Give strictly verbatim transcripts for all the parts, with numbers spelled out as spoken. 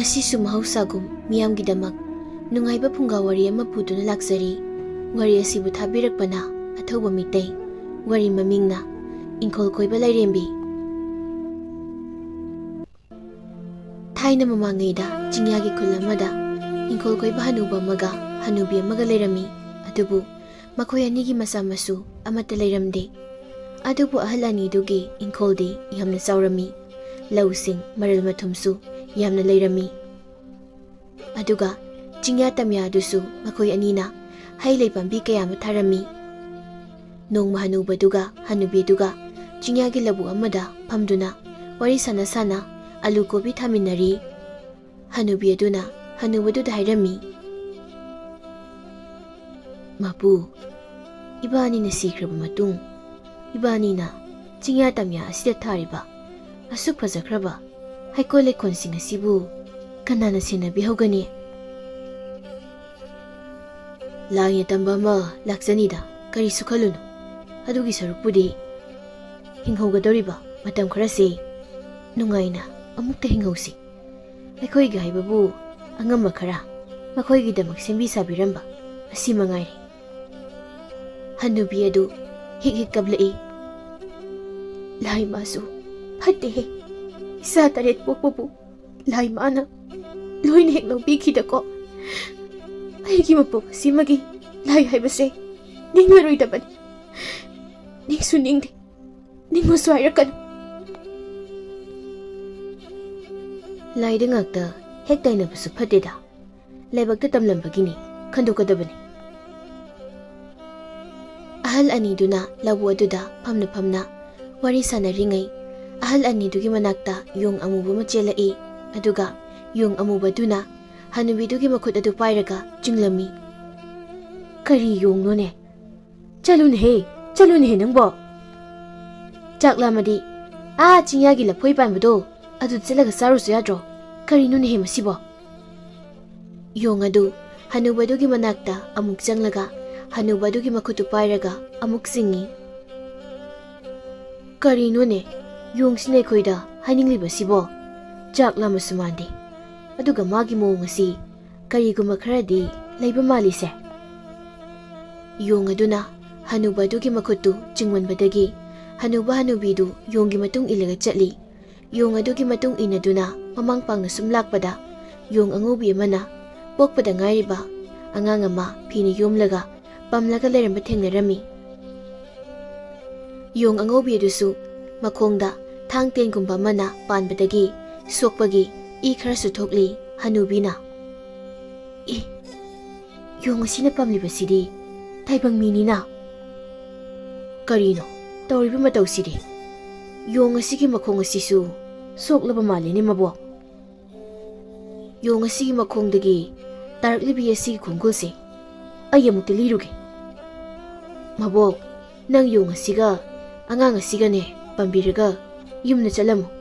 ꯁꯤꯁꯨ ꯃꯍꯧꯁꯥꯒꯨꯝ ꯃꯤꯌꯥꯝꯒꯤꯗꯃꯛ ꯅꯨꯡꯉꯥꯏꯕ ꯐꯨꯡꯒꯥ ꯋꯥꯔꯤ ꯑꯃ ꯄꯨꯗꯨꯅ ꯂꯥꯛꯆꯔꯤ꯫ ꯋꯥꯔꯤ ꯑꯁꯤꯕꯨ ꯊꯥꯕꯤꯔꯛꯄꯅ ꯑꯊꯧꯕ ꯃꯤꯇꯩ, ꯋꯥꯔꯤ ꯃꯃꯤꯡꯅ ꯏꯪꯈꯣꯜ ꯀꯣꯏꯕ ꯂꯥꯏꯔꯦꯝꯕꯤ꯫ ꯊꯥꯏꯅ ꯃꯃꯥꯡꯉꯩꯗ ꯆꯤꯡꯌꯥꯒꯤ ꯈꯨꯜ ꯑꯃꯗ ꯏꯪꯈꯣꯜ ꯀꯣꯏꯕ ꯍꯅꯨꯕ ꯑꯃꯒ ꯍꯅꯨꯕꯤ ꯑꯃꯒ ꯂꯩꯔꯝꯃꯤ꯫ ꯑꯗꯨꯕꯨ ꯃꯈꯣꯏ ꯑꯅꯤꯒꯤ ꯃꯆꯥ ꯃꯁꯨ ꯑꯃꯠꯇ ꯂꯩꯔꯝꯗꯦ꯫ ꯑꯗꯨꯕꯨ ꯑꯍꯜ ꯑꯅꯤꯗꯨꯒꯤ ꯏꯪꯈꯣꯜꯗꯤ ꯌꯥꯝꯅ ꯆꯥꯎꯔꯝꯃꯤ꯫ ꯂꯧꯁꯤꯡ, ꯃꯔꯜ ꯃꯊꯨꯝꯁꯨ ꯌꯥꯝꯅ ꯂꯩꯔꯝꯃꯤ꯫ ꯑꯗꯨꯒ ꯆꯤꯡꯌꯥ ꯇꯝꯌꯥ ꯑꯗꯨꯁꯨ ꯃꯈꯣꯏ ꯑꯅꯤꯅ ꯍꯩ ꯂꯩ ꯄꯥꯝꯕꯤ ꯀꯌꯥ ꯑꯃ ꯊꯥꯔꯝꯃꯤ꯫ ꯅꯣꯡꯃ ꯍꯅꯨꯕꯗꯨꯒ ꯍꯅꯨꯕꯤꯗꯨꯒ ꯆꯤꯡꯌꯥꯒꯤ ꯂꯧꯕꯨꯛ ꯑꯃꯗ ꯐꯝꯗꯨꯅ ꯋꯥꯔꯤ ꯁꯥꯟꯅ ꯁꯥꯟꯅ ꯑꯂꯨ ꯀꯣꯕꯤ ꯊꯥꯃꯤꯟꯅꯔꯤ꯫ ꯍꯅꯨꯕꯤ ꯑꯗꯨꯅ ꯍꯅꯨꯕꯗꯨꯗ ꯍꯥꯏꯔꯝꯃꯤ, "ꯃꯄꯨ, ꯏꯕꯥꯅꯤꯅ ꯁꯤꯈ꯭ꯔꯕ ꯃꯇꯨꯡ, ꯏꯕꯥꯅꯤꯅ ꯆꯤꯡꯌꯥ ꯇꯝꯌꯥ ꯑꯁꯤꯗ ꯊꯥꯔꯤꯕ ꯑꯁꯨꯛ ꯐꯖꯈ꯭ꯔꯕ ꯍꯩꯀꯣꯜ ꯂꯩꯀꯣꯜꯁꯤꯡ ꯑꯁꯤꯕꯨ ꯀꯅꯥꯅ ꯁꯦꯟꯅꯕꯤꯍꯧꯒꯅꯤ?" "ꯂꯥꯏꯅ ꯇꯝꯕ ꯑꯃ ꯂꯥꯛꯆꯅꯤꯗ, ꯀꯔꯤꯁꯨ ꯈꯜꯂꯨꯅꯨ꯫ ꯑꯗꯨꯒꯤ ꯁꯔꯨꯛꯄꯨꯗꯤ ꯍꯤꯡꯍꯧꯒꯗꯧꯔꯤꯕ ꯃꯇꯝ ꯈꯔꯁꯦ ꯅꯨꯡꯉꯥꯏꯅ ꯑꯃꯨꯛꯇ ꯍꯤꯡꯍꯧꯁꯤ꯫ ꯑꯩꯈꯣꯏꯒꯤ ꯍꯥꯏꯕꯕꯨ ꯑꯉꯝꯕ ꯈꯔ ꯃꯈꯣꯏꯒꯤꯗꯃꯛ ꯁꯦꯝꯕꯤ ꯁꯥꯕꯤꯔꯝꯕ ꯑꯁꯤ ꯃꯉꯥꯏꯔꯦ꯫" ꯍꯅꯨꯕꯤ ꯑꯗꯨ ꯍꯤꯛ ꯍꯤꯛ ꯀꯞꯂꯛꯏ꯫ "ꯂꯥꯏ ꯃꯥꯁꯨ ꯐꯠꯇꯦꯍꯦ꯫ ꯏꯆꯥ ꯇꯔꯦꯠ ꯄꯣꯛꯄꯕꯨ ꯂꯥꯏ ꯃꯥꯅ ꯂꯣꯏꯅ ꯍꯦꯛ ꯂꯧꯕꯤꯈꯤꯗꯀꯣ꯫ ꯑꯩꯒꯤ ꯃꯄꯣꯛ ꯑꯁꯤꯃꯒꯤ ꯂꯥꯏ ꯍꯥꯏꯕꯁꯦ ꯅꯤꯡꯂꯔꯣꯏꯗꯕꯅꯤ꯫ ꯅꯤꯡꯁꯨ ꯅꯤꯡꯗꯦ, ꯅꯤꯡꯉꯨꯁꯨ ꯍꯥꯏꯔꯛꯀꯅꯨ꯫" "ꯂꯥꯏꯗ ꯉꯥꯛꯇ ꯍꯦꯛ ꯇꯥꯏꯅꯕꯁꯨ ꯐꯠꯇꯦꯗ꯫ ꯂꯥꯏꯕꯛꯇ ꯇꯝꯂꯝꯕꯒꯤꯅꯤ, ꯈꯟꯗꯣꯛꯀꯗꯕꯅꯤ꯫" ꯑꯍꯜ ꯑꯅꯤꯗꯨꯅ ꯂꯧꯕꯨꯛ ꯑꯗꯨꯗ ꯐꯝꯅ ꯐꯝꯅ ꯋꯥꯔꯤ ꯁꯥꯟꯅꯔꯤꯉꯩ, ꯑꯍꯜ ꯑꯅꯤꯗꯨꯒꯤ ꯃꯅꯥꯛꯇ ꯌꯣꯡ ꯑꯃꯨꯕ ꯑꯃ ꯆꯦꯜꯂꯛꯏ꯫ ꯑꯗꯨꯒ ꯌꯣꯡ ꯑꯃꯨꯕꯗꯨꯅ ꯍꯅꯨꯕꯤꯗꯨꯒꯤ ꯃꯈꯨꯠ ꯑꯗꯨ ꯄꯥꯏꯔꯒ ꯆꯤꯡꯂꯝꯃꯤ꯫ "ꯀꯔꯤ ꯌꯣꯡꯅꯣꯅꯦ? ꯆꯠꯂꯨꯅꯦꯍꯦ, ꯆꯠꯂꯨꯅꯦꯍꯦ ꯅꯪꯕꯣ꯫ ꯆꯥꯛ ꯂꯥꯝꯃꯗꯤ ꯑꯥ ꯆꯤꯡꯌꯥꯒꯤ ꯂꯐꯣꯏ ꯄꯥꯟꯕꯗꯣ ꯑꯗꯨ ꯆꯠꯂꯒ ꯆꯥꯔꯨꯁꯨ ꯌꯥꯗ꯭ꯔꯣ? ꯀꯔꯤꯅꯣꯅꯦꯍꯦ ꯃꯁꯤꯕꯣ?" ꯌꯣꯡ ꯑꯗꯨ ꯍꯅꯨꯕꯗꯨꯒꯤ ꯃꯅꯥꯛꯇ ꯑꯃꯨꯛ ꯆꯪꯂꯒ ꯍꯅꯨꯕꯗꯨꯒꯤ ꯃꯈꯨꯠꯇꯨ ꯄꯥꯏꯔꯒ ꯑꯃꯨꯛ ꯆꯤꯡꯏ꯫ "ꯀꯔꯤꯅꯣꯅꯦ ꯌꯣꯡꯁꯤꯅ ꯑꯩꯈꯣꯏꯗ ꯍꯥꯏꯅꯤꯡꯂꯤꯕꯁꯤꯕꯣ? ꯆꯥꯛ ꯂꯥꯝꯃꯁꯨ ꯃꯥꯟꯗꯦ꯫ ꯑꯗꯨꯒ ꯃꯥꯒꯤ ꯃꯑꯣꯡ ꯑꯁꯤ ꯀꯔꯤꯒꯨꯝꯕ ꯈꯔꯗꯤ ꯂꯩꯕ ꯃꯥꯜꯂꯤꯁꯦ꯫ ꯌꯣꯡ ꯑꯗꯨꯅ ꯍꯅꯨꯕ ꯑꯗꯨꯒꯤ ꯃꯈꯨꯠꯇꯨ ꯆꯤꯡꯃꯟꯕꯗꯒꯤ ꯍꯅꯨꯕ ꯍꯅꯨꯕꯤꯗꯨ ꯌꯣꯡꯒꯤ ꯃꯇꯨꯡ ꯏꯜꯂꯒ ꯆꯠꯂꯤ꯫ ꯌꯣꯡ ꯑꯗꯨꯒꯤ ꯃꯇꯨꯡ ꯏꯟꯅꯗꯨꯅ ꯃꯃꯥꯡ ꯄꯥꯡꯅ ꯁꯨꯝ ꯂꯥꯛꯄꯗ ꯌꯣꯡ ꯑꯉꯧꯕꯤ ꯑꯃꯅ ꯄꯣꯛꯄꯗ ꯉꯥꯏꯔꯤꯕ ꯑꯉꯥꯡ ꯑꯃ ꯐꯤꯅ ꯌꯣꯝꯂꯒ ꯄꯝꯂꯒ ꯂꯩꯔꯝꯕ ꯊꯦꯡꯅꯔꯝꯃꯤ꯫ ꯌꯣꯡ ꯑꯉꯧꯕꯤ ꯑꯗꯨꯁꯨ ꯃꯈꯣꯡꯗ ꯊꯥꯡ ꯇꯦꯟꯒꯨꯝꯕ ꯑꯃꯅ ꯄꯥꯟꯕꯗꯒꯤ ꯁꯣꯛꯄꯒꯤ ꯏ ꯈꯔꯁꯨ ꯊꯣꯛꯂꯤ꯫ ꯍꯅꯨꯕꯤꯅ, "ꯏ, ꯌꯣꯡ ꯑꯁꯤꯅ ꯄꯝꯂꯤꯕꯁꯤꯗꯤ ꯇꯥꯏꯕꯪ ꯃꯤꯅꯤꯅ꯫ ꯀꯔꯤꯅꯣ ꯇꯧꯔꯤꯕ ꯃꯇꯧꯁꯤꯗꯤ? ꯌꯣꯡ ꯑꯁꯤꯒꯤ ꯃꯈꯣꯡ ꯑꯁꯤꯁꯨ ꯁꯣꯛꯂꯕ ꯃꯥꯜꯂꯤꯅꯦ, ꯃꯕꯣꯛ꯫ ꯌꯣꯡ ꯑꯁꯤꯒꯤ ꯃꯈꯣꯡꯗꯒꯤ ꯇꯥꯔꯛꯂꯤꯕꯤ ꯑꯁꯤꯒꯤ ꯈꯣꯡꯒꯨꯜꯁꯦ ꯑꯩ ꯑꯃꯨꯛꯇ ꯂꯤꯔꯨꯒꯦ꯫ ꯃꯕꯣꯛ, ꯅꯪ ꯌꯣꯡ ꯑꯁꯤꯒ ꯑꯉꯥꯡ ꯑꯁꯤꯒꯅꯦ ꯄꯝꯕꯤꯔꯒ ꯌꯨꯝꯗ ꯆꯠꯂꯝꯃꯨ꯫"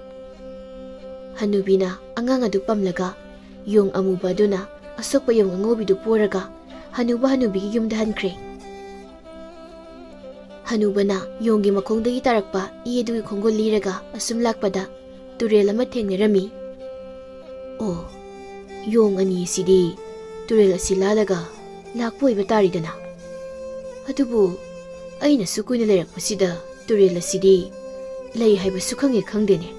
ꯍꯅꯨꯕꯤꯅ ꯑꯉꯥꯡ ꯑꯗꯨ ꯄꯝꯂꯒ ꯌꯣꯡ ꯑꯃꯨꯕ ꯑꯗꯨꯅ ꯑꯁꯣꯛꯄ ꯌꯣꯡ ꯑꯉꯧꯕꯤꯗꯨ ꯄꯣꯔꯒ ꯍꯅꯨꯕ ꯍꯅꯨꯕꯤꯒꯤ ꯌꯨꯝꯗ ꯍꯟꯈ꯭ꯔꯦ꯫ ꯍꯅꯨꯕꯅ ꯌꯣꯡꯒꯤ ꯃꯈꯣꯡꯗꯒꯤ ꯇꯥꯔꯛꯄ ꯏ ꯑꯗꯨꯒꯤ ꯈꯣꯡꯒꯨꯜ ꯂꯤꯔꯒ ꯑꯁꯨꯝ ꯂꯥꯛꯄꯗ ꯇꯨꯔꯦꯜ ꯑꯃ ꯊꯦꯡꯅꯔꯝꯃꯤ꯫ "ꯑꯣ, ꯌꯣꯡ ꯑꯅꯤ ꯑꯁꯤꯗꯤ ꯇꯨꯔꯦꯜ ꯑꯁꯤ ꯂꯥꯜꯂꯒ ꯂꯥꯛꯄ ꯑꯣꯏꯕ ꯇꯥꯔꯤꯗꯅ꯫ ꯑꯗꯨꯕꯨ ꯑꯩꯅ ꯁꯨꯛ ꯀꯨꯏꯅ ꯂꯩꯔꯛꯄꯁꯤꯗ ꯇꯨꯔꯦꯜ ꯑꯁꯤꯗꯤ ꯂꯩ ꯍꯥꯏꯕꯁꯨ ꯈꯪꯉꯦ ꯈꯪꯗꯦꯅꯦ꯫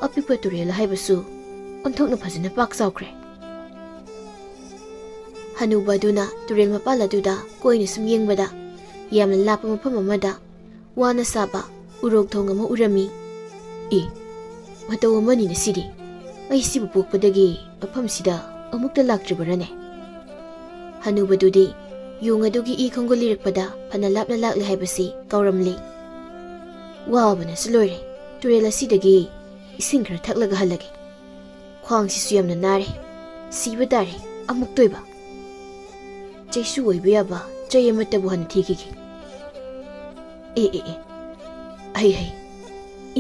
ꯑꯄꯤꯛꯄ ꯇꯨꯔꯦꯜ ꯍꯥꯏꯕꯁꯨ ꯑꯣꯟꯊꯣꯛꯅ ꯐꯖꯅ ꯄꯥꯛ ꯆꯥꯎꯈ꯭ꯔꯦ꯫" ꯍꯅꯨꯕ ꯑꯗꯨꯅ ꯇꯨꯔꯦꯜ ꯃꯄꯥꯜ ꯑꯗꯨꯗ ꯀꯣꯏꯅ ꯁꯨꯝ ꯌꯦꯡꯕꯗ ꯌꯥꯝꯅ ꯂꯥꯞꯄ ꯃꯐꯝ ꯑꯃꯗ ꯋꯥꯅ ꯁꯥꯕ ꯎꯔꯣꯛ ꯊꯣꯡ ꯑꯃ ꯎꯔꯝꯃꯤ꯫ "ꯏ, ꯃꯇꯧ ꯑꯃꯅꯤꯅ ꯁꯤꯗꯤ꯫ ꯑꯩ ꯁꯤꯕꯨ ꯄꯣꯛꯄꯗꯒꯤ ꯃꯐꯝꯁꯤꯗ ꯑꯃꯨꯛꯇ ꯂꯥꯛꯇ꯭ꯔꯤꯕꯔꯅꯦ?" ꯍꯅꯨꯕꯗꯨꯗꯤ ꯌꯣꯡ ꯑꯗꯨꯒꯤ ꯏ ꯈꯣꯡꯒꯨꯜ ꯂꯤꯔꯛꯄꯗ ꯐꯅ ꯂꯥꯞꯅ ꯂꯥꯛꯂꯦ ꯍꯥꯏꯕꯁꯤ ꯀꯥꯎꯔꯝꯂꯦ꯫ "ꯋꯥꯕꯅꯁꯨ ꯂꯣꯏꯔꯦ꯫ ꯇꯨꯔꯦꯜ ꯑꯁꯤꯗꯒꯤ ꯏꯁꯤꯡ ꯈꯔ ꯊꯛꯂꯒ ꯍꯜꯂꯒꯦ꯫ ꯈ꯭ꯋꯥꯡꯁꯤꯁꯨ ꯌꯥꯝꯅ ꯅꯥꯔꯦ꯫ ꯁꯤꯕ ꯇꯥꯔꯦ ꯑꯃꯨꯛꯇꯣꯏꯕ꯫ ꯆꯩꯁꯨ ꯑꯣꯏꯕ ꯌꯥꯕ ꯆꯩ ꯑꯃꯠꯇꯕꯨ ꯍꯥꯟꯅ ꯊꯤꯈꯤꯒꯦ꯫ ꯑꯦ, ꯑꯦ, ꯑꯦ꯫ ꯑꯩ, ꯍꯩ꯫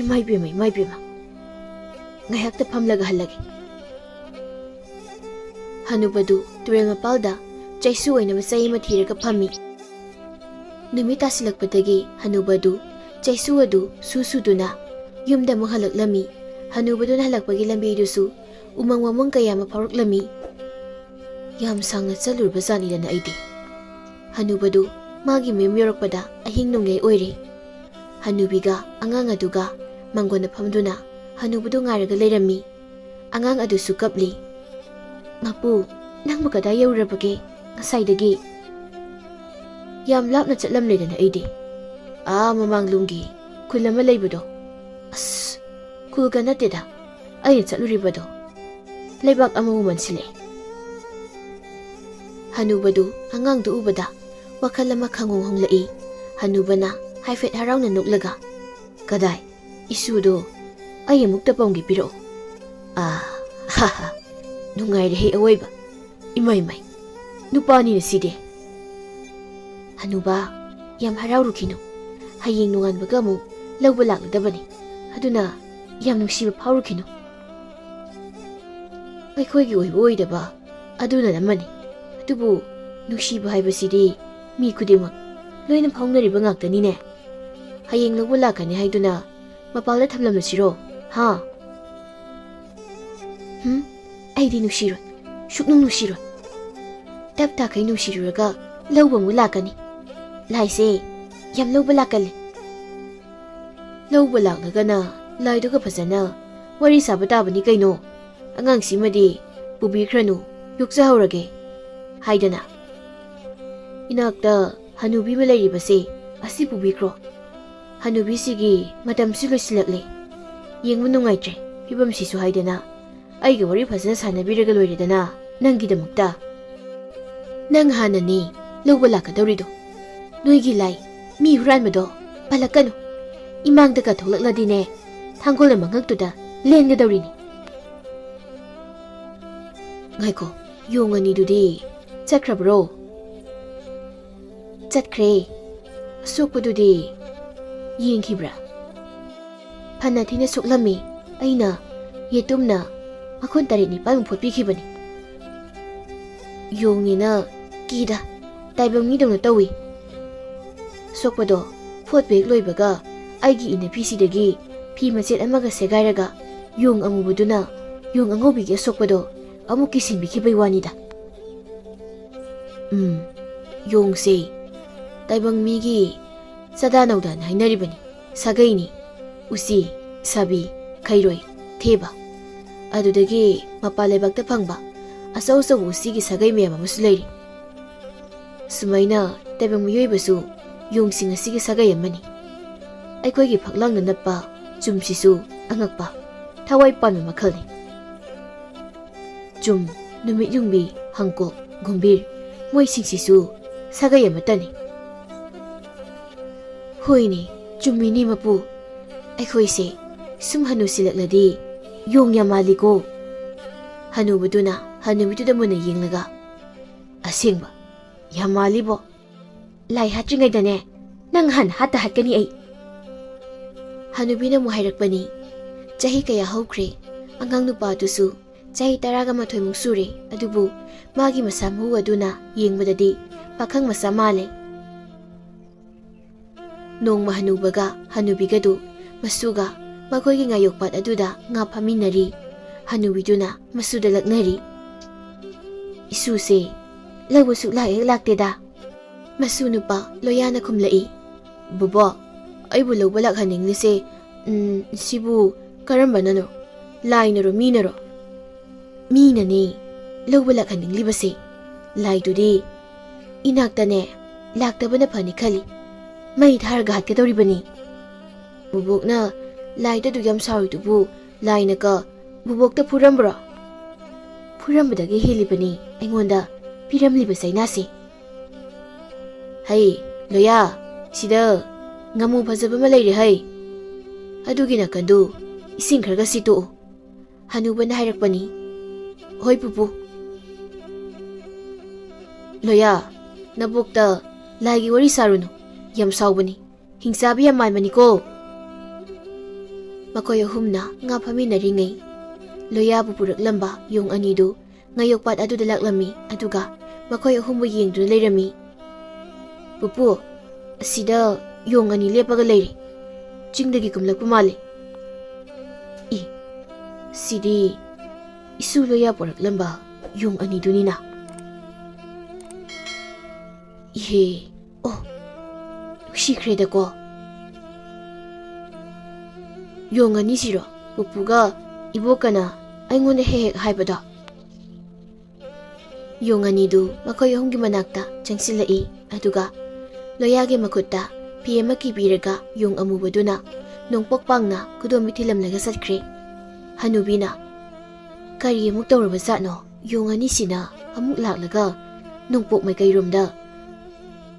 ꯏꯃꯥ ꯏꯕꯦꯝꯃ, ꯏꯃꯥ ꯏꯕꯦꯝꯃ꯫ ꯉꯥꯏꯍꯥꯛꯇ ꯐꯝꯂꯒ ꯍꯜꯂꯒꯦ꯫" ꯍꯅꯨꯕꯗꯨ ꯇꯨꯔꯦꯜ ꯃꯄꯥꯜꯗ ꯆꯩꯁꯨ ꯑꯣꯏꯅꯕ ꯆꯩ ꯑꯃ ꯊꯤꯔꯒ ꯐꯝꯃꯤ꯫ ꯅꯨꯃꯤꯠ ꯇꯥꯁꯤꯜꯂꯛꯄꯗꯒꯤ ꯍꯅꯨꯕꯗꯨ ꯆꯩꯁꯨ ꯑꯗꯨ ꯁꯨ ꯁꯨꯗꯨꯅ ꯌꯨꯝꯗ ꯑꯃꯨꯛ ꯍꯜꯂꯛꯂꯝꯃꯤ꯫ ꯍꯅꯨꯕꯗꯨꯅ ꯍꯜꯂꯛꯄꯒꯤ ꯂꯝꯕꯤꯗꯨꯁꯨ ꯎꯃꯪ ꯋꯥꯃꯪ ꯀꯌꯥ ꯑꯃ ꯐꯥꯎꯔꯛꯂꯝꯃꯤ꯫ ꯌꯥꯝ ꯁꯥꯡꯅ ꯆꯠꯂꯨꯔꯕ ꯖꯥꯠꯅꯤꯗꯅ ꯑꯩꯗꯤ꯫ ꯍꯅꯨꯕꯗꯨ ꯃꯥꯒꯤ ꯃꯌꯨꯝ ꯌꯧꯔꯛꯄꯗ ꯑꯍꯤꯡ ꯅꯣꯡꯌꯥꯏ ꯑꯣꯏꯔꯦ꯫ ꯍꯅꯨꯕꯤꯒ ꯑꯉꯥꯡ ꯑꯗꯨꯒ ꯃꯥꯡꯒꯣꯟꯗ ꯐꯝꯗꯨꯅ ꯍꯅꯨꯕꯗꯨ ꯉꯥꯏꯔꯒ ꯂꯩꯔꯝꯃꯤ꯫ ꯑꯉꯥꯡ ꯑꯗꯨꯁꯨ ꯀꯞꯂꯤ꯫ "ꯃꯄꯨ, ꯅꯪꯕꯨ ꯀꯗꯥꯏ ꯌꯧꯔꯨꯔꯕꯒꯦ ꯉꯁꯥꯏꯗꯒꯤ?" "ꯌꯥꯝ ꯂꯥꯞꯅ ꯆꯠꯂꯝꯂꯦꯗꯅ ꯑꯩꯗꯤ꯫ ꯑꯥ ꯃꯃꯥꯡꯂꯣꯝꯒꯤ ꯈꯨꯜ ꯑꯃ ꯂꯩꯕꯗꯣ꯫ ꯑꯁ, ꯈꯨꯜꯒ ꯅꯠꯇꯦꯗ ꯑꯩꯅ ꯆꯠꯂꯨꯔꯤꯕꯗꯣ꯫ ꯂꯩꯕꯥꯛ ꯑꯃꯕꯨ ꯃꯟꯁꯤꯜꯂꯛꯑꯦ꯫" ꯍꯅꯨꯕꯗꯨ ꯑꯉꯥꯡꯗꯨ ꯎꯕꯗ ꯋꯥꯈꯜ ꯑꯃ ꯈꯪꯍꯣꯡ ꯍꯣꯡꯂꯛꯏ꯫ ꯍꯅꯨꯕꯅ ꯍꯥꯏꯐꯦꯠ ꯍꯔꯥꯎꯅ ꯅꯣꯛꯂꯒ, "ꯀꯗꯥꯏ? ꯏꯁꯨꯗꯣ ꯑꯩ ꯑꯃꯨꯛꯇ ꯄꯝꯒꯦ, ꯄꯤꯔꯛꯑꯣ꯫" "ꯑꯥ, ꯍꯥ ꯍꯥ, ꯅꯨꯡꯉꯥꯏꯔꯦꯍꯦ ꯑꯋꯣꯏꯕ꯫ ꯏꯃꯥꯏ ꯃꯥꯏ, ꯅꯨꯄꯥꯅꯤꯅ ꯁꯤꯗꯤ꯫" "ꯍꯅꯨꯕ, ꯌꯥꯝ ꯍꯔꯥꯎꯔꯨꯈꯤꯅꯨ꯫ ꯍꯌꯦꯡ ꯅꯣꯡꯉꯥꯟꯕꯒ ꯑꯃꯨꯛ ꯂꯧꯕ ꯂꯥꯛꯂꯗꯕꯅꯤ꯫ ꯑꯗꯨꯅ ꯌꯥꯝ ꯅꯨꯡꯁꯤꯕ ꯐꯥꯎꯔꯨꯈꯤꯅꯨ꯫ ꯑꯩꯈꯣꯏꯒꯤ ꯑꯣꯏꯕ ꯑꯣꯏꯗꯕ ꯑꯗꯨꯅ ꯑꯃꯅꯤ꯫ ꯑꯗꯨꯕꯨ ꯅꯨꯡꯁꯤꯕ ꯍꯥꯏꯕꯁꯤꯗꯤ ꯃꯤ ꯈꯨꯗꯤꯡꯃꯛ ꯂꯣꯏꯅ ꯐꯥꯎꯅꯔꯤꯕ ꯉꯥꯛꯇꯅꯤꯅꯦ꯫ ꯍꯌꯦꯡ ꯂꯧꯕ ꯂꯥꯛꯀꯅꯤ ꯍꯥꯏꯗꯨꯅ ꯃꯄꯥꯜꯗ ꯊꯝꯂꯝꯂꯁꯤꯔꯣ? ꯍꯥ?" "ꯍꯨꯝ, ꯑꯩꯗꯤ ꯅꯨꯡꯁꯤꯔꯣꯏ, ꯁꯨꯛꯅꯨꯡ ꯅꯨꯡꯁꯤꯔꯣꯏ꯫ ꯇꯞ ꯇꯥꯈꯩ ꯅꯨꯡꯁꯤꯔꯨꯔꯒ ꯂꯧꯕ ꯑꯃꯨꯛ ꯂꯥꯛꯀꯅꯤ꯫ ꯂꯥꯏꯁꯦ ꯌꯥꯝ ꯂꯧꯕ ꯂꯥꯛꯀꯜꯂꯤ꯫" "ꯂꯧꯕ ꯂꯥꯛꯂꯒꯅ ꯂꯥꯏꯗꯨꯒ ꯐꯖꯅ ꯋꯥꯔꯤ ꯁꯥꯕ ꯇꯥꯕꯅꯤ ꯀꯩꯅꯣ꯫ ꯑꯉꯥꯡꯁꯤꯃꯗꯤ ꯄꯨꯕꯤꯈ꯭ꯔꯅꯨ, ꯌꯣꯛꯆꯍꯧꯔꯒꯦ ꯍꯥꯏꯗꯅ꯫ ꯏꯅꯥꯛꯇ ꯍꯅꯨꯕꯤ ꯑꯃ ꯂꯩꯔꯤꯕꯁꯦ, ꯑꯁꯤ ꯄꯨꯕꯤꯈ꯭ꯔꯣ꯫ ꯍꯅꯨꯕꯤꯁꯤꯒꯤ ꯃꯇꯝꯁꯤ ꯂꯣꯏꯁꯤꯜꯂꯛꯂꯦ꯫ ꯌꯦꯡꯕ ꯅꯨꯡꯉꯥꯏꯇ꯭ꯔꯦ ꯐꯤꯕꯝꯁꯤꯁꯨ ꯍꯥꯏꯗꯅ꯫ ꯑꯩꯒ ꯋꯥꯔꯤ ꯐꯖꯅ ꯁꯥꯟꯅꯕꯤꯔꯒ ꯂꯣꯏꯔꯦꯗꯅ ꯅꯪꯒꯤꯗꯃꯛꯇ꯫ ꯅꯪ ꯍꯥꯟꯅꯅꯤ ꯂꯧꯕ ꯂꯥꯛꯀꯗꯧꯔꯤꯗꯣ꯫ ꯅꯣꯏꯒꯤ ꯂꯥꯏ ꯃꯤ ꯍꯨꯔꯥꯟꯕꯗꯣ ꯄꯜꯂꯛꯀꯅꯨ꯫ ꯏꯃꯥꯡꯗꯒ ꯊꯣꯛꯂꯛꯂꯗꯤꯅꯦ, ꯊꯥꯡꯒꯣꯜ ꯃꯉꯛꯇꯨꯗ ꯂꯦꯟꯒꯗꯧꯔꯤꯅꯤ꯫" "ꯉꯥꯏꯈꯣ, ꯌꯣꯡ ꯑꯅꯤꯗꯨꯗꯤ ꯆꯠꯈ꯭ꯔꯕ꯭ꯔꯣ?" "ꯆꯠꯈ꯭ꯔꯦ꯫ ꯑꯁꯣꯛꯄꯗꯨꯗꯤ ꯌꯦꯡꯈꯤꯕ꯭ꯔꯥ?" "ꯐꯅ ꯊꯤꯅ ꯁꯣꯛꯂꯝꯃꯤ꯫ ꯑꯩꯅ ꯌꯦꯇꯨꯝꯅ ꯃꯈꯨꯟ ꯇꯔꯦꯠ ꯅꯤꯄꯥꯜꯃꯨꯛ ꯐꯣꯠꯄꯤꯈꯤꯕꯅꯤ꯫" "ꯌꯣꯡꯅꯤꯅ ꯀꯤꯗ ꯇꯥꯏꯕꯪ ꯃꯤꯗꯧꯅ ꯇꯧꯏ꯫" ꯁꯣꯛꯄꯗꯣ ꯐꯣꯠꯄ ꯍꯦꯛ ꯂꯣꯏꯕꯒ ꯑꯩꯒꯤ ꯏꯅꯐꯤꯁꯤꯗꯒꯤ ꯐꯤ ꯃꯆꯦꯠ ꯑꯃꯒ ꯁꯦꯒꯥꯏꯔꯒ ꯌꯣꯡ ꯑꯃꯨꯕꯗꯨꯅ ꯌꯣꯡ ꯑꯉꯧꯕꯤꯒꯤ ꯑꯁꯣꯛꯄꯗꯣ ꯑꯃꯨꯛ ꯀꯤꯁꯤꯟꯕꯤꯈꯤꯕꯩ ꯋꯥꯅꯤꯗ꯫ ꯎꯝ, ꯌꯣꯡꯁꯦ ꯇꯥꯏꯕꯪ ꯃꯤꯒꯤ ꯆꯥꯗꯥ ꯅꯧꯗꯥꯅ ꯍꯥꯏꯅꯔꯤꯕꯅꯤ꯫ ꯁꯥꯒꯩꯅꯤ꯫ ꯎꯆꯤ, ꯁꯥꯕꯤ, ꯈꯩꯔꯣꯏ, ꯊꯦꯕ꯫ ꯑꯗꯨꯗꯒꯤ ꯃꯄꯥꯟ ꯂꯩꯕꯥꯛꯇ ꯐꯪꯕ ꯑꯆꯧ ꯑꯆꯧꯕ ꯎꯆꯤꯒꯤ ꯁꯥꯒꯩ ꯃꯌꯥꯝ ꯑꯃꯁꯨ ꯂꯩꯔꯤ꯫ ꯁꯨꯃꯥꯏꯅ ꯇꯥꯏꯕꯪ ꯃꯤꯑꯣꯏꯕꯁꯨ ꯌꯣꯡꯁꯤꯡ ꯑꯁꯤꯒꯤ ꯁꯥꯒꯩ ꯑꯃꯅꯤ꯫ ꯑꯩꯈꯣꯏꯒꯤ ꯐꯛꯂꯥꯡꯗ ꯅꯞꯄ ꯆꯨꯝꯁꯤꯁꯨ ꯑꯉꯛꯄ, ꯊꯋꯥꯏ ꯄꯥꯟꯕ ꯃꯈꯜꯅꯤ꯫ ꯆꯨꯝ, ꯅꯨꯃꯤꯠ ꯌꯨꯡꯕꯤ, ꯍꯪꯀꯣꯛ, ꯒꯨꯝꯕꯤꯔ, ꯃꯣꯏꯁꯤꯡꯁꯤꯁꯨ ꯁꯥꯒꯩ ꯑꯃꯠꯇꯅꯤ꯫ ꯍꯣꯏꯅꯦ, ꯆꯨꯝꯃꯤꯅꯦ ꯃꯄꯨ꯫ ꯑꯩꯈꯣꯏꯁꯦ ꯁꯨꯝ ꯍꯅꯨꯁꯤꯜꯂꯛꯂꯗꯤ ꯌꯣꯡ ꯌꯥꯝ ꯃꯥꯜꯂꯤꯀꯣ꯫ ꯍꯅꯨꯕꯗꯨꯅ ꯍꯅꯨꯕꯤꯗꯨꯗ ꯃꯨꯟꯅ ꯌꯦꯡꯂꯒ, "ꯑꯁꯦꯡꯕ, ꯌꯥꯝ ꯃꯥꯜꯂꯤꯕꯣ꯫ ꯂꯥꯏ ꯍꯥꯠꯇ꯭ꯔꯤꯉꯩꯗꯅꯦ, ꯅꯪ ꯍꯥꯟꯅ ꯍꯥꯠꯇ ꯍꯥꯠꯀꯅꯤ ꯑꯩ꯫" ꯍꯅꯨꯕꯤꯅ ꯑꯃꯨꯛ ꯍꯥꯏꯔꯛꯄꯅꯤ, "ꯆꯍꯤ ꯀꯌꯥ ꯍꯧꯈ꯭ꯔꯦ, ꯑꯉꯥꯡ ꯅꯨꯄꯥꯗꯨꯁꯨ ꯆꯍꯤ ꯇꯔꯥꯒ ꯃꯥꯊꯣꯏꯃꯨꯛ ꯁꯨꯔꯦ, ꯑꯗꯨꯕꯨ ꯃꯥꯒꯤ ꯃꯁꯥ ꯃꯎ ꯑꯗꯨꯅ ꯌꯦꯡꯕꯗꯗꯤ ꯄꯥꯈꯪ ꯃꯆꯥ ꯃꯥꯜꯂꯦ꯫" ꯅꯣꯡꯃ ꯍꯅꯨꯕꯒ ꯍꯅꯨꯕꯤꯒꯗꯨ ꯃꯁꯨꯒ ꯃꯈꯣꯏꯒꯤ ꯉꯥꯌꯣꯛꯄꯥꯠ ꯑꯗꯨꯗ ꯉꯥ ꯐꯥꯃꯤꯟꯅꯔꯤ꯫ ꯍꯅꯨꯕꯤꯗꯨꯅ ꯃꯁꯨꯗ ꯂꯛꯅꯔꯤ, "ꯏꯁꯨꯁꯦ ꯂꯧꯕ ꯁꯨꯛꯂꯥꯛ ꯍꯦꯛ ꯂꯥꯛꯇꯦꯗ꯫" ꯃꯁꯨ ꯅꯨꯄꯥ ꯂꯣꯌꯥꯅ ꯈꯨꯝꯂꯛꯏ, "ꯕꯣꯕꯣꯛ, ꯑꯩꯕꯨ ꯂꯧꯕ ꯂꯥꯛꯍꯟꯅꯤꯡꯂꯤꯁꯦ, ꯎꯝ, ꯁꯤꯕꯨ ꯀꯔꯝꯕꯅꯅꯣ? ꯂꯥꯏꯅꯔꯣ, ꯃꯤꯅꯔꯣ?" "ꯃꯤꯅꯅꯦ ꯂꯧꯕ ꯂꯥꯛꯍꯟꯅꯤꯡꯂꯤꯕꯁꯦ꯫ ꯂꯥꯏꯗꯨꯗꯤ ꯏꯅꯥꯛꯇꯅꯦ ꯂꯥꯛꯇꯕꯅ ꯐꯅꯤ ꯈꯜꯂꯤ꯫ ꯃꯩ ꯊꯥꯔꯒ ꯍꯥꯠꯀꯗꯧꯔꯤꯕꯅꯤ꯫" "ꯕꯣꯕꯣꯛꯅ ꯂꯥꯏꯗ ꯑꯗꯨꯛ ꯌꯥꯝ ꯁꯥꯎꯔꯤꯗꯨꯕꯨ ꯂꯥꯏꯅꯀ ꯕꯣꯕꯣꯛꯇ ꯐꯨꯔꯝꯕ꯭ꯔꯣ?" "ꯐꯨꯔꯝꯕꯗꯒꯤ ꯍꯦꯜꯂꯤꯕꯅꯤ ꯑꯩꯉꯣꯟꯗ ꯄꯤꯔꯝꯂꯤꯕ ꯆꯩꯅꯥꯁꯦ꯫" "ꯍꯩ, ꯂꯣꯌꯥ, ꯁꯤꯗ ꯉꯥꯃꯨ ꯐꯖꯕ ꯑꯃ ꯂꯩꯔꯦ ꯍꯩ꯫ ꯑꯗꯨꯒꯤ ꯅꯥꯀꯟꯗꯨ ꯏꯁꯤꯡ ꯈꯔꯒ ꯁꯤꯠꯇꯣꯛꯎ꯫" ꯍꯅꯨꯕꯅ ꯍꯥꯏꯔꯛꯄꯅꯤ꯫ "ꯍꯣꯏ ꯄꯨꯄꯨ꯫" "ꯂꯣꯌꯥ, ꯅꯕꯣꯛꯇ ꯂꯥꯏꯒꯤ ꯋꯥꯔꯤ ꯁꯥꯔꯨꯅꯨ, ꯌꯥꯝ ꯁꯥꯎꯕꯅꯤ, ꯍꯤꯡꯆꯥꯕꯤ ꯌꯥꯝ ꯃꯥꯟꯕꯅꯤꯀꯣ꯫" ꯃꯈꯣꯏ ꯑꯍꯨꯝꯅ ꯉꯥ ꯐꯥꯃꯤꯟꯅꯔꯤꯉꯩ ꯂꯣꯌꯥꯕꯨ ꯄꯨꯔꯛꯂꯝꯕ ꯌꯣꯡ ꯑꯅꯤꯗꯨ ꯉꯥꯌꯣꯛꯄꯥꯠ ꯑꯗꯨꯗ ꯂꯥꯛꯂꯝꯃꯤ, ꯑꯗꯨꯒ ꯃꯈꯣꯏ ꯑꯍꯨꯝꯕꯨ ꯌꯦꯡꯗꯨꯅ ꯂꯩꯔꯝꯃꯤ꯫ "ꯄꯨꯄꯨ, ꯑꯁꯤꯗ ꯌꯣꯡ ꯑꯅꯤ ꯂꯦꯞꯄꯒ ꯂꯩꯔꯦ꯫ ꯆꯤꯡꯗꯒꯤ ꯀꯨꯝꯂꯛꯄ ꯃꯥꯜꯂꯦ꯫" "ꯏ, ꯁꯤꯗꯤ ꯏꯁꯨ ꯂꯣꯌꯥ ꯄꯣꯔꯛꯂꯝꯕ ꯌꯣꯡ ꯑꯅꯤꯗꯨꯅꯤꯅ꯫ ꯏꯍꯦ, ꯑꯣ, ꯅꯨꯡꯁꯤꯈ꯭ꯔꯦꯗꯀꯣ꯫ ꯌꯣꯡ ꯑꯅꯤꯁꯤꯔꯣ ꯄꯨꯄꯨꯒ ꯏꯕꯣꯛꯀꯅ ꯑꯩꯉꯣꯟꯗ ꯍꯦꯛ ꯍꯦꯛ ꯍꯥꯏꯕꯗꯣ? ꯌꯣꯡ ꯑꯅꯤꯗꯨ ꯃꯈꯣꯏ ꯑꯍꯨꯝꯒꯤ ꯃꯅꯥꯛꯇ ꯆꯪꯁꯤꯜꯂꯛꯏ, ꯑꯗꯨꯒ ꯂꯣꯌꯥꯒꯤ ꯃꯈꯨꯠꯇ ꯐꯤ ꯑꯃ ꯀꯤꯕꯤꯔꯒ ꯌꯣꯡ ꯑꯃꯨꯕꯗꯨꯅ ꯅꯣꯡꯄꯣꯛ ꯄꯥꯡꯅ ꯈꯨꯗꯣꯝꯕꯤ ꯊꯤꯜꯂꯝꯂꯒ ꯆꯠꯈ꯭ꯔꯦ꯫ ꯍꯅꯨꯕꯤꯅ, "ꯀꯔꯤ ꯑꯃꯨꯛ ꯇꯧꯔꯕ ꯖꯥꯠꯅꯣ? ꯌꯣꯡ ꯑꯅꯤꯁꯤꯅ ꯑꯃꯨꯛ ꯂꯥꯛꯂꯒ ꯅꯣꯡꯄꯣꯛ ꯃꯥꯏꯀꯩꯔꯣꯝꯗ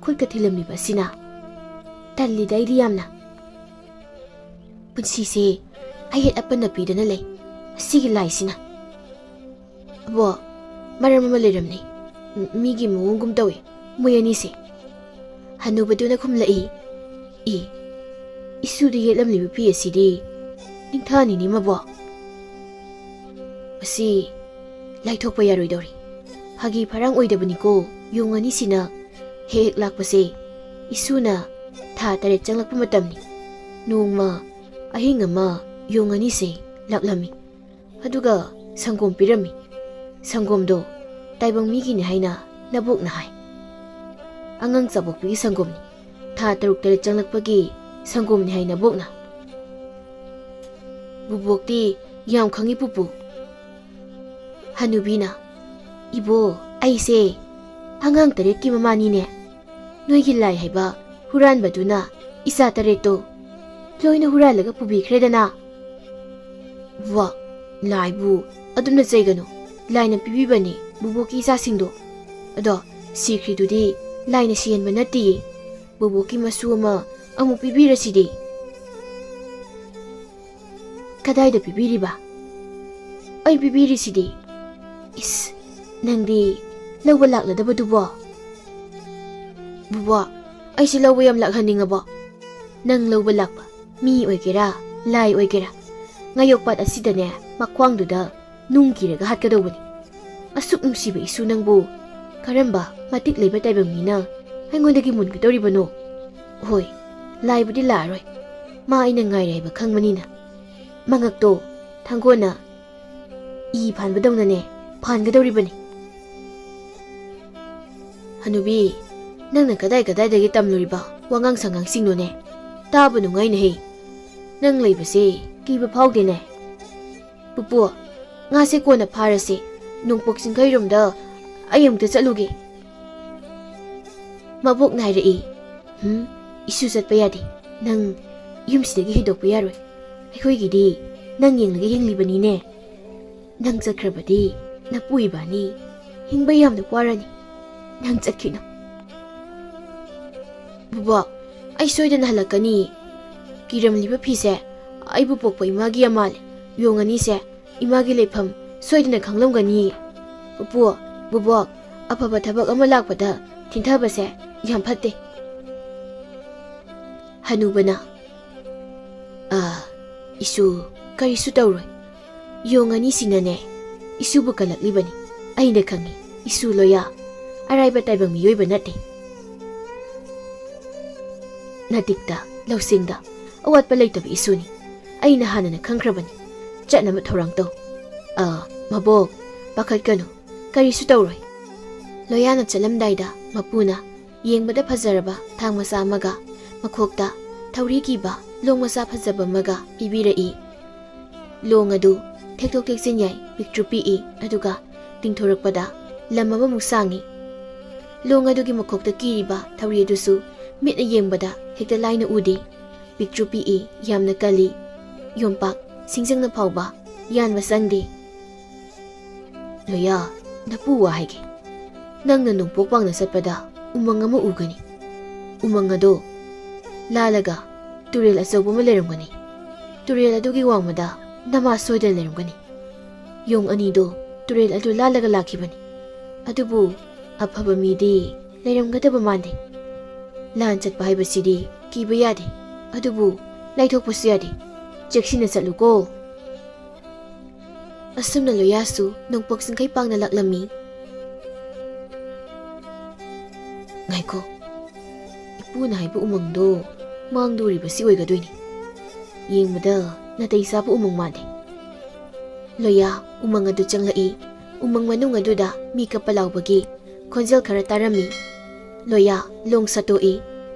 ꯈꯨꯠꯀ ꯊꯤꯜꯂꯝꯂꯤꯕ ꯑꯁꯤꯅ? ꯇꯜꯂꯤꯗ ꯑꯩꯗꯤ ꯌꯥꯝꯅ꯫ ꯄꯨꯟꯁꯤꯁꯦ ꯑꯌꯦꯠ ꯑꯄꯟꯅ ꯄꯤꯗꯨꯅ ꯂꯩ ꯑꯁꯤꯒꯤ ꯂꯥꯏꯁꯤꯅ꯫" "ꯑꯕꯣ, ꯃꯔꯝ ꯑꯃ ꯂꯩꯔꯝꯅꯤ꯫ ꯃꯤꯒꯤ ꯃꯑꯣꯡꯒꯨꯝ ꯇꯧꯏ ꯃꯣꯏ ꯑꯅꯤꯁꯦ꯫" ꯍꯅꯨꯕꯗꯨꯅ ꯈꯨꯝꯂꯛꯏ, "ꯏ, ꯏꯁꯨꯗ ꯌꯦꯠꯂꯝꯂꯤꯕ ꯐꯤ ꯑꯁꯤꯗꯤ ꯅꯤꯡꯊꯥꯅꯤꯅꯤ ꯃꯕꯣ꯫ ꯃꯁꯤ ꯂꯥꯏꯊꯣꯛꯄ ꯌꯥꯔꯣꯏꯗꯧꯔꯤ꯫ ꯐꯥꯒꯤ ꯐꯔꯥꯡ ꯑꯣꯏꯗꯕꯅꯤꯀꯣ, ꯌꯣꯡ ꯑꯅꯤꯁꯤꯅ ꯍꯦꯛ ꯍꯦꯛ ꯂꯥꯛꯄꯁꯦ꯫ ꯏꯁꯨꯅ ꯊꯥ ꯇꯔꯦꯠ ꯆꯪꯂꯛꯄ ꯃꯇꯝꯅꯤ꯫ ꯅꯣꯡꯃ ꯑꯍꯤꯡ ꯑꯃ ꯌꯣꯡ ꯑꯅꯤꯁꯦ ꯂꯥꯛꯂꯝꯃꯤ꯫ ꯑꯗꯨꯒ ꯁꯪꯒꯣꯝ ꯄꯤꯔꯝꯃꯤ꯫ ꯁꯪꯒꯣꯝꯗꯣ ꯇꯥꯏꯕꯪ ꯃꯤꯒꯤꯅꯤ ꯍꯥꯏꯅ ꯅꯕꯣꯛꯅ ꯍꯥꯏ꯫ ꯑꯉꯥꯡ ꯆꯥꯕꯣꯛꯄꯤꯒꯤ ꯁꯪꯒꯣꯝꯅꯤ꯫ ꯊꯥ ꯇꯔꯨꯛ ꯇꯔꯦꯠ ꯆꯪꯂꯛꯄꯒꯤ ꯁꯪꯒꯣꯝꯅꯤ ꯍꯥꯏ ꯅꯕꯣꯛꯅ꯫" "ꯕꯨꯕꯣꯛꯇꯤ ꯌꯥꯝ ꯈꯪꯉꯤ ꯄꯨꯄꯨ꯫" ꯍꯅꯨꯕꯤꯅ, "ꯏꯕꯣ, ꯑꯩꯁꯦ ꯑꯉꯥꯡ ꯇꯔꯦꯠꯀꯤ ꯃꯃꯥꯅꯤꯅꯦ꯫ ꯅꯣꯏꯒꯤ ꯂꯥꯏ ꯍꯥꯏꯕ ꯍꯨꯔꯥꯟꯕꯗꯨꯅ ꯏꯆꯥ ꯇꯔꯦꯠꯇꯣ ꯂꯣꯏꯅ ꯍꯨꯔꯥꯜꯂꯒ ꯄꯨꯕꯤꯈ꯭ꯔꯦꯗꯅ꯫" "ꯋꯥ, ꯂꯥꯏꯕꯨ ꯑꯗꯨꯝꯅ ꯆꯩꯒꯅꯨ꯫ ꯂꯥꯏꯅ ꯄꯤꯕꯤꯕꯅꯤ ꯕꯨꯕꯣꯛꯀꯤ ꯏꯆꯥꯁꯤꯡꯗꯣ꯫ ꯑꯗꯣ ꯁꯤꯈ꯭ꯔꯤꯗꯨꯗꯤ ꯂꯥꯏꯅ ꯁꯤꯍꯟꯕ ꯅꯠꯇꯦꯌꯦ꯫ ꯕꯨꯕꯣꯛꯀꯤ ꯃꯁꯨ ꯑꯃ ꯑꯃꯨꯛ ꯄꯤꯕꯤꯔꯁꯤꯗꯤ꯫" "ꯀꯗꯥꯏꯗ ꯄꯤꯕꯤꯔꯤꯕ?" "ꯑꯩ ꯄꯤꯕꯤꯔꯤꯁꯤꯗꯤ꯫" "ꯏꯁ, ꯅꯪꯗꯤ ꯂꯧꯕ ꯂꯥꯛꯂꯗꯕꯗꯨꯕꯣ?" "ꯕꯨꯕꯣ, ꯑꯩꯁꯦ ꯂꯧꯕ ꯌꯥꯝ ꯂꯥꯛꯍꯟꯅꯤꯡꯉꯕꯣ?" "ꯅꯪ ꯂꯧꯕ ꯂꯥꯛꯄ ꯃꯤ ꯑꯣꯏꯒꯦꯔꯥ, ꯂꯥꯏ ꯑꯣꯏꯒꯦꯔꯥ, ꯉꯥꯌꯣꯛꯄꯥꯠ ꯑꯁꯤꯗꯅꯦ, ꯃꯈ꯭ꯋꯥꯡꯗꯨꯗ ꯅꯨꯡ ꯀꯤꯔꯒ ꯍꯥꯠꯀꯗꯧꯕꯅꯤ꯫ ꯑꯁꯨꯛ ꯅꯨꯡꯁꯤꯕ ꯏꯁꯨ ꯅꯪꯕꯨ ꯀꯔꯝꯕ ꯃꯇꯤꯛ ꯂꯩꯕ ꯇꯥꯏꯕꯪ ꯃꯤꯅ ꯑꯩꯉꯣꯟꯗꯒꯤ ꯃꯨꯟꯒꯗꯧꯔꯤꯕꯅꯣ? ꯍꯣꯏ, ꯂꯥꯏꯕꯨꯗꯤ ꯂꯥꯛꯑꯔꯣꯏ, ꯃꯥ ꯑꯩꯅ ꯉꯥꯏꯔꯦ ꯍꯥꯏꯕ ꯈꯪꯕꯅꯤꯅ꯫" ꯃꯉꯛꯇꯣ ꯊꯥꯡꯒꯣꯟꯅ ꯏ ꯐꯥꯟꯕꯗꯧꯅꯅꯦ ꯐꯥꯟꯒꯗꯧꯔꯤꯕꯅꯤ꯫ ꯍꯅꯨꯕꯤ, ꯅꯪꯅ ꯀꯗꯥꯏ ꯀꯗꯥꯏꯗꯒꯤ ꯇꯝꯂꯨꯔꯤꯕ ꯋꯥꯉꯥꯡ ꯁꯉꯥꯡꯁꯤꯡꯅꯣꯅꯦ? ꯇꯥꯕ ꯅꯨꯡꯉꯥꯏꯅꯦꯍꯦ꯫ ꯅꯪ ꯂꯩꯕꯁꯦ ꯀꯤꯕ ꯐꯥꯎꯗꯦꯅꯦ꯫ ꯄꯨꯄꯨ, ꯉꯥꯁꯦ ꯀꯣꯟꯅ ꯐꯥꯔꯁꯦ꯫ ꯅꯣꯡꯄꯣꯛ ꯆꯤꯡꯈꯩꯔꯣꯝꯗ ꯑꯩ ꯑꯃꯨꯛꯇ ꯆꯠꯂꯨꯒꯦ꯫ ꯃꯕꯣꯛꯅ ꯍꯥꯏꯔꯛꯏ, "ꯍꯨꯝ, ꯏꯁꯨ ꯆꯠꯄ ꯌꯥꯗꯦ꯫ ꯅꯪ ꯌꯨꯝꯁꯤꯗꯒꯤ ꯍꯦꯟꯗꯣꯛꯄ ꯌꯥꯔꯣꯏ꯫ ꯑꯩꯈꯣꯏꯒꯤꯗꯤ ꯅꯪ ꯌꯦꯡꯂꯒ ꯍꯤꯡꯂꯤꯕꯅꯤꯅꯦ꯫ ꯅꯪ ꯆꯠꯈ꯭ꯔꯕꯗꯤ ꯅꯄꯨ ꯏꯕꯥꯅꯤ ꯍꯤꯡꯕ ꯌꯥꯝꯅ ꯋꯥꯔꯅꯤ꯫ ꯅꯪ ꯆꯠꯈꯤꯅꯨ꯫" "ꯕꯨꯕꯣꯛ, ꯑꯩ ꯁꯣꯏꯗꯅ ꯍꯜꯂꯛꯀꯅꯤ꯫ ꯀꯤꯔꯝꯂꯤꯕ ꯐꯤꯁꯦ ꯑꯩꯕꯨ ꯄꯣꯛꯄ ꯏꯃꯥꯒꯤ ꯌꯥꯝ ꯃꯥꯜꯂꯦ꯫ ꯌꯣꯡ ꯑꯅꯤꯁꯦ ꯏꯃꯥꯒꯤ ꯂꯩꯐꯝ ꯁꯣꯏꯗꯅ ꯈꯪꯂꯝꯒꯅꯤ꯫ ꯄꯨꯄꯨ, ꯕꯨꯕꯣꯛ, ꯑꯐꯕ ꯊꯕꯛ ꯑꯃ ꯂꯥꯛꯄꯗ ꯊꯤꯟꯊꯕꯁꯦ ꯌꯥꯝ ꯐꯠꯇꯦ꯫" ꯍꯅꯨꯕꯅ, "ꯑꯥ, ꯏꯁꯨ ꯀꯔꯤꯁꯨ ꯇꯧꯔꯣꯏ꯫ ꯌꯣꯡ ꯑꯅꯤꯁꯤꯅꯅꯦ ꯏꯁꯨꯕꯨ ꯀꯜꯂꯛꯂꯤꯕꯅꯤ꯫ ꯑꯩꯅ ꯈꯪꯉꯤ, ꯏꯁꯨ ꯂꯣꯌꯥ ꯑꯔꯥꯏꯕ ꯇꯥꯏꯕꯪ ꯃꯤꯑꯣꯏꯕ ꯅꯠꯇꯦ꯫ ꯅꯥꯇꯤꯛꯇ, ꯂꯧꯁꯤꯡꯗ ꯑꯋꯥꯠꯄ ꯂꯩꯇꯕ ꯏꯁꯨꯅꯤ꯫ ꯑꯩꯅ ꯍꯥꯟꯅꯅ ꯈꯪꯈ꯭ꯔꯕꯅꯤ꯫ ꯆꯠꯅꯕ ꯊꯧꯔꯥꯡ ꯇꯧ꯫ ꯑꯥ, ꯃꯕꯣꯛ, ꯄꯥꯈꯠꯀꯅꯨ, ꯀꯔꯤꯁꯨ ꯇꯧꯔꯣꯏ꯫" ꯂꯣꯌꯥꯅ ꯆꯠꯂꯝꯗꯥꯏꯗ ꯃꯄꯨꯅ ꯌꯦꯡꯕꯗ ꯐꯖꯔꯕ ꯊꯥꯡ ꯃꯆꯥ ꯑꯃꯒ ꯃꯈꯣꯛꯇ ꯊꯧꯔꯤ ꯀꯤꯕ ꯂꯣꯡ ꯃꯆꯥ ꯐꯖꯕ ꯑꯃꯒ ꯄꯤꯕꯤꯔꯛꯏ꯫ ꯂꯣꯡ ꯑꯗꯨ ꯊꯦꯛꯇꯣꯛ ꯊꯦꯛꯆꯤꯟ ꯌꯥꯏ, ꯄꯤꯛꯇ꯭ꯔꯨ ꯄꯤꯛꯏ, ꯑꯗꯨꯒ ꯇꯤꯡꯊꯣꯔꯛꯄꯗ ꯂꯝ ꯑꯃꯃꯨꯛ ꯁꯥꯡꯏ꯫ ꯂꯣꯡ ꯑꯗꯨꯒꯤ ꯃꯈꯣꯛꯇ ꯀꯤꯔꯤꯕ ꯊꯧꯔꯤ ꯑꯗꯨꯁꯨ ꯃꯤꯠꯅ ꯌꯦꯡꯕꯗ ꯍꯦꯛꯇ ꯂꯥꯏꯅ ꯎꯗꯦ꯫ ꯄꯤꯛꯇ꯭ꯔꯨ ꯄꯤꯛꯏ, ꯌꯥꯝꯅ ꯀꯜꯂꯤ꯫ ꯌꯣꯝꯄꯥꯛ ꯁꯤꯡꯖꯪꯅ ꯐꯥꯎꯕ ꯌꯥꯟꯕ ꯆꯪꯗꯦ꯫ "ꯂꯣꯌꯥ, ꯅꯄꯨ ꯋꯥ ꯍꯥꯏꯒꯦ꯫ ꯅꯪꯅ ꯅꯣꯡꯄꯣꯛ ꯄꯥꯡꯅ ꯆꯠꯄꯗ ꯎꯃꯪ ꯑꯃ ꯎꯒꯅꯤ꯫ ꯎꯃꯪ ꯑꯗꯣ ꯂꯥꯜꯂꯒ ꯇꯨꯔꯦꯜ ꯑꯆꯧꯕ ꯑꯃ ꯂꯩꯔꯝꯒꯅꯤ꯫ ꯇꯨꯔꯦꯜ ꯑꯗꯨꯒꯤ ꯋꯥꯡꯃꯗ ꯅꯃꯥ ꯁꯣꯏꯗꯅ ꯂꯩꯔꯝꯒꯅꯤ꯫ ꯌꯣꯡ ꯑꯅꯤꯗꯣ ꯇꯨꯔꯦꯜ ꯑꯗꯨ ꯂꯥꯜꯂꯒ ꯂꯥꯛꯈꯤꯕꯅꯤ꯫ ꯑꯗꯨꯕꯨ ꯑꯐꯕ ꯃꯤꯗꯤ ꯂꯩꯔꯝꯒꯗꯕ ꯃꯥꯟꯗꯦ꯫ ꯂꯥꯟ ꯆꯠꯄ ꯍꯥꯏꯕꯁꯤꯗꯤ ꯀꯤꯕ ꯌꯥꯗꯦ꯫ ꯑꯗꯨꯕꯨ ꯂꯥꯏꯊꯣꯛꯄꯁꯨ ꯌꯥꯗꯦ꯫ ꯆꯦꯛꯁꯤꯟꯅ ꯆꯠꯂꯨꯀꯣ꯫" ꯑꯁꯨꯝꯅ ꯂꯣꯌꯥꯁꯨ ꯅꯣꯡꯄꯣꯛ ꯆꯤꯡꯈꯩ ꯄꯥꯡꯅ ꯂꯥꯛꯂꯝꯃꯤ꯫ "ꯉꯥꯏꯈꯣ, ꯏꯄꯨꯅ ꯍꯥꯏꯕ ꯎꯃꯪꯗꯣ ꯃꯥꯡꯗꯣꯔꯤꯕꯁꯤ ꯑꯣꯏꯒꯗꯣꯏꯅꯤ꯫ ꯌꯦꯡꯕꯗ ꯅꯥꯇꯩ ꯆꯥꯕ ꯎꯃꯪ ꯃꯥꯜꯂꯤ꯫ ꯂꯣꯌꯥ ꯎꯃꯪ ꯑꯗꯨ ꯆꯪꯂꯛꯏ꯫ ꯎꯃꯪ ꯃꯅꯨꯡ ꯑꯗꯨꯗ ꯃꯤ ꯀꯞꯄ ꯂꯥꯎꯕꯒꯤ ꯈꯣꯟꯖꯦꯜ ꯈꯔ ꯇꯥꯔꯝꯃꯤ꯫ ꯂꯣꯌꯥ ꯂꯣꯡ ꯁꯠꯇꯣꯛꯏ꯫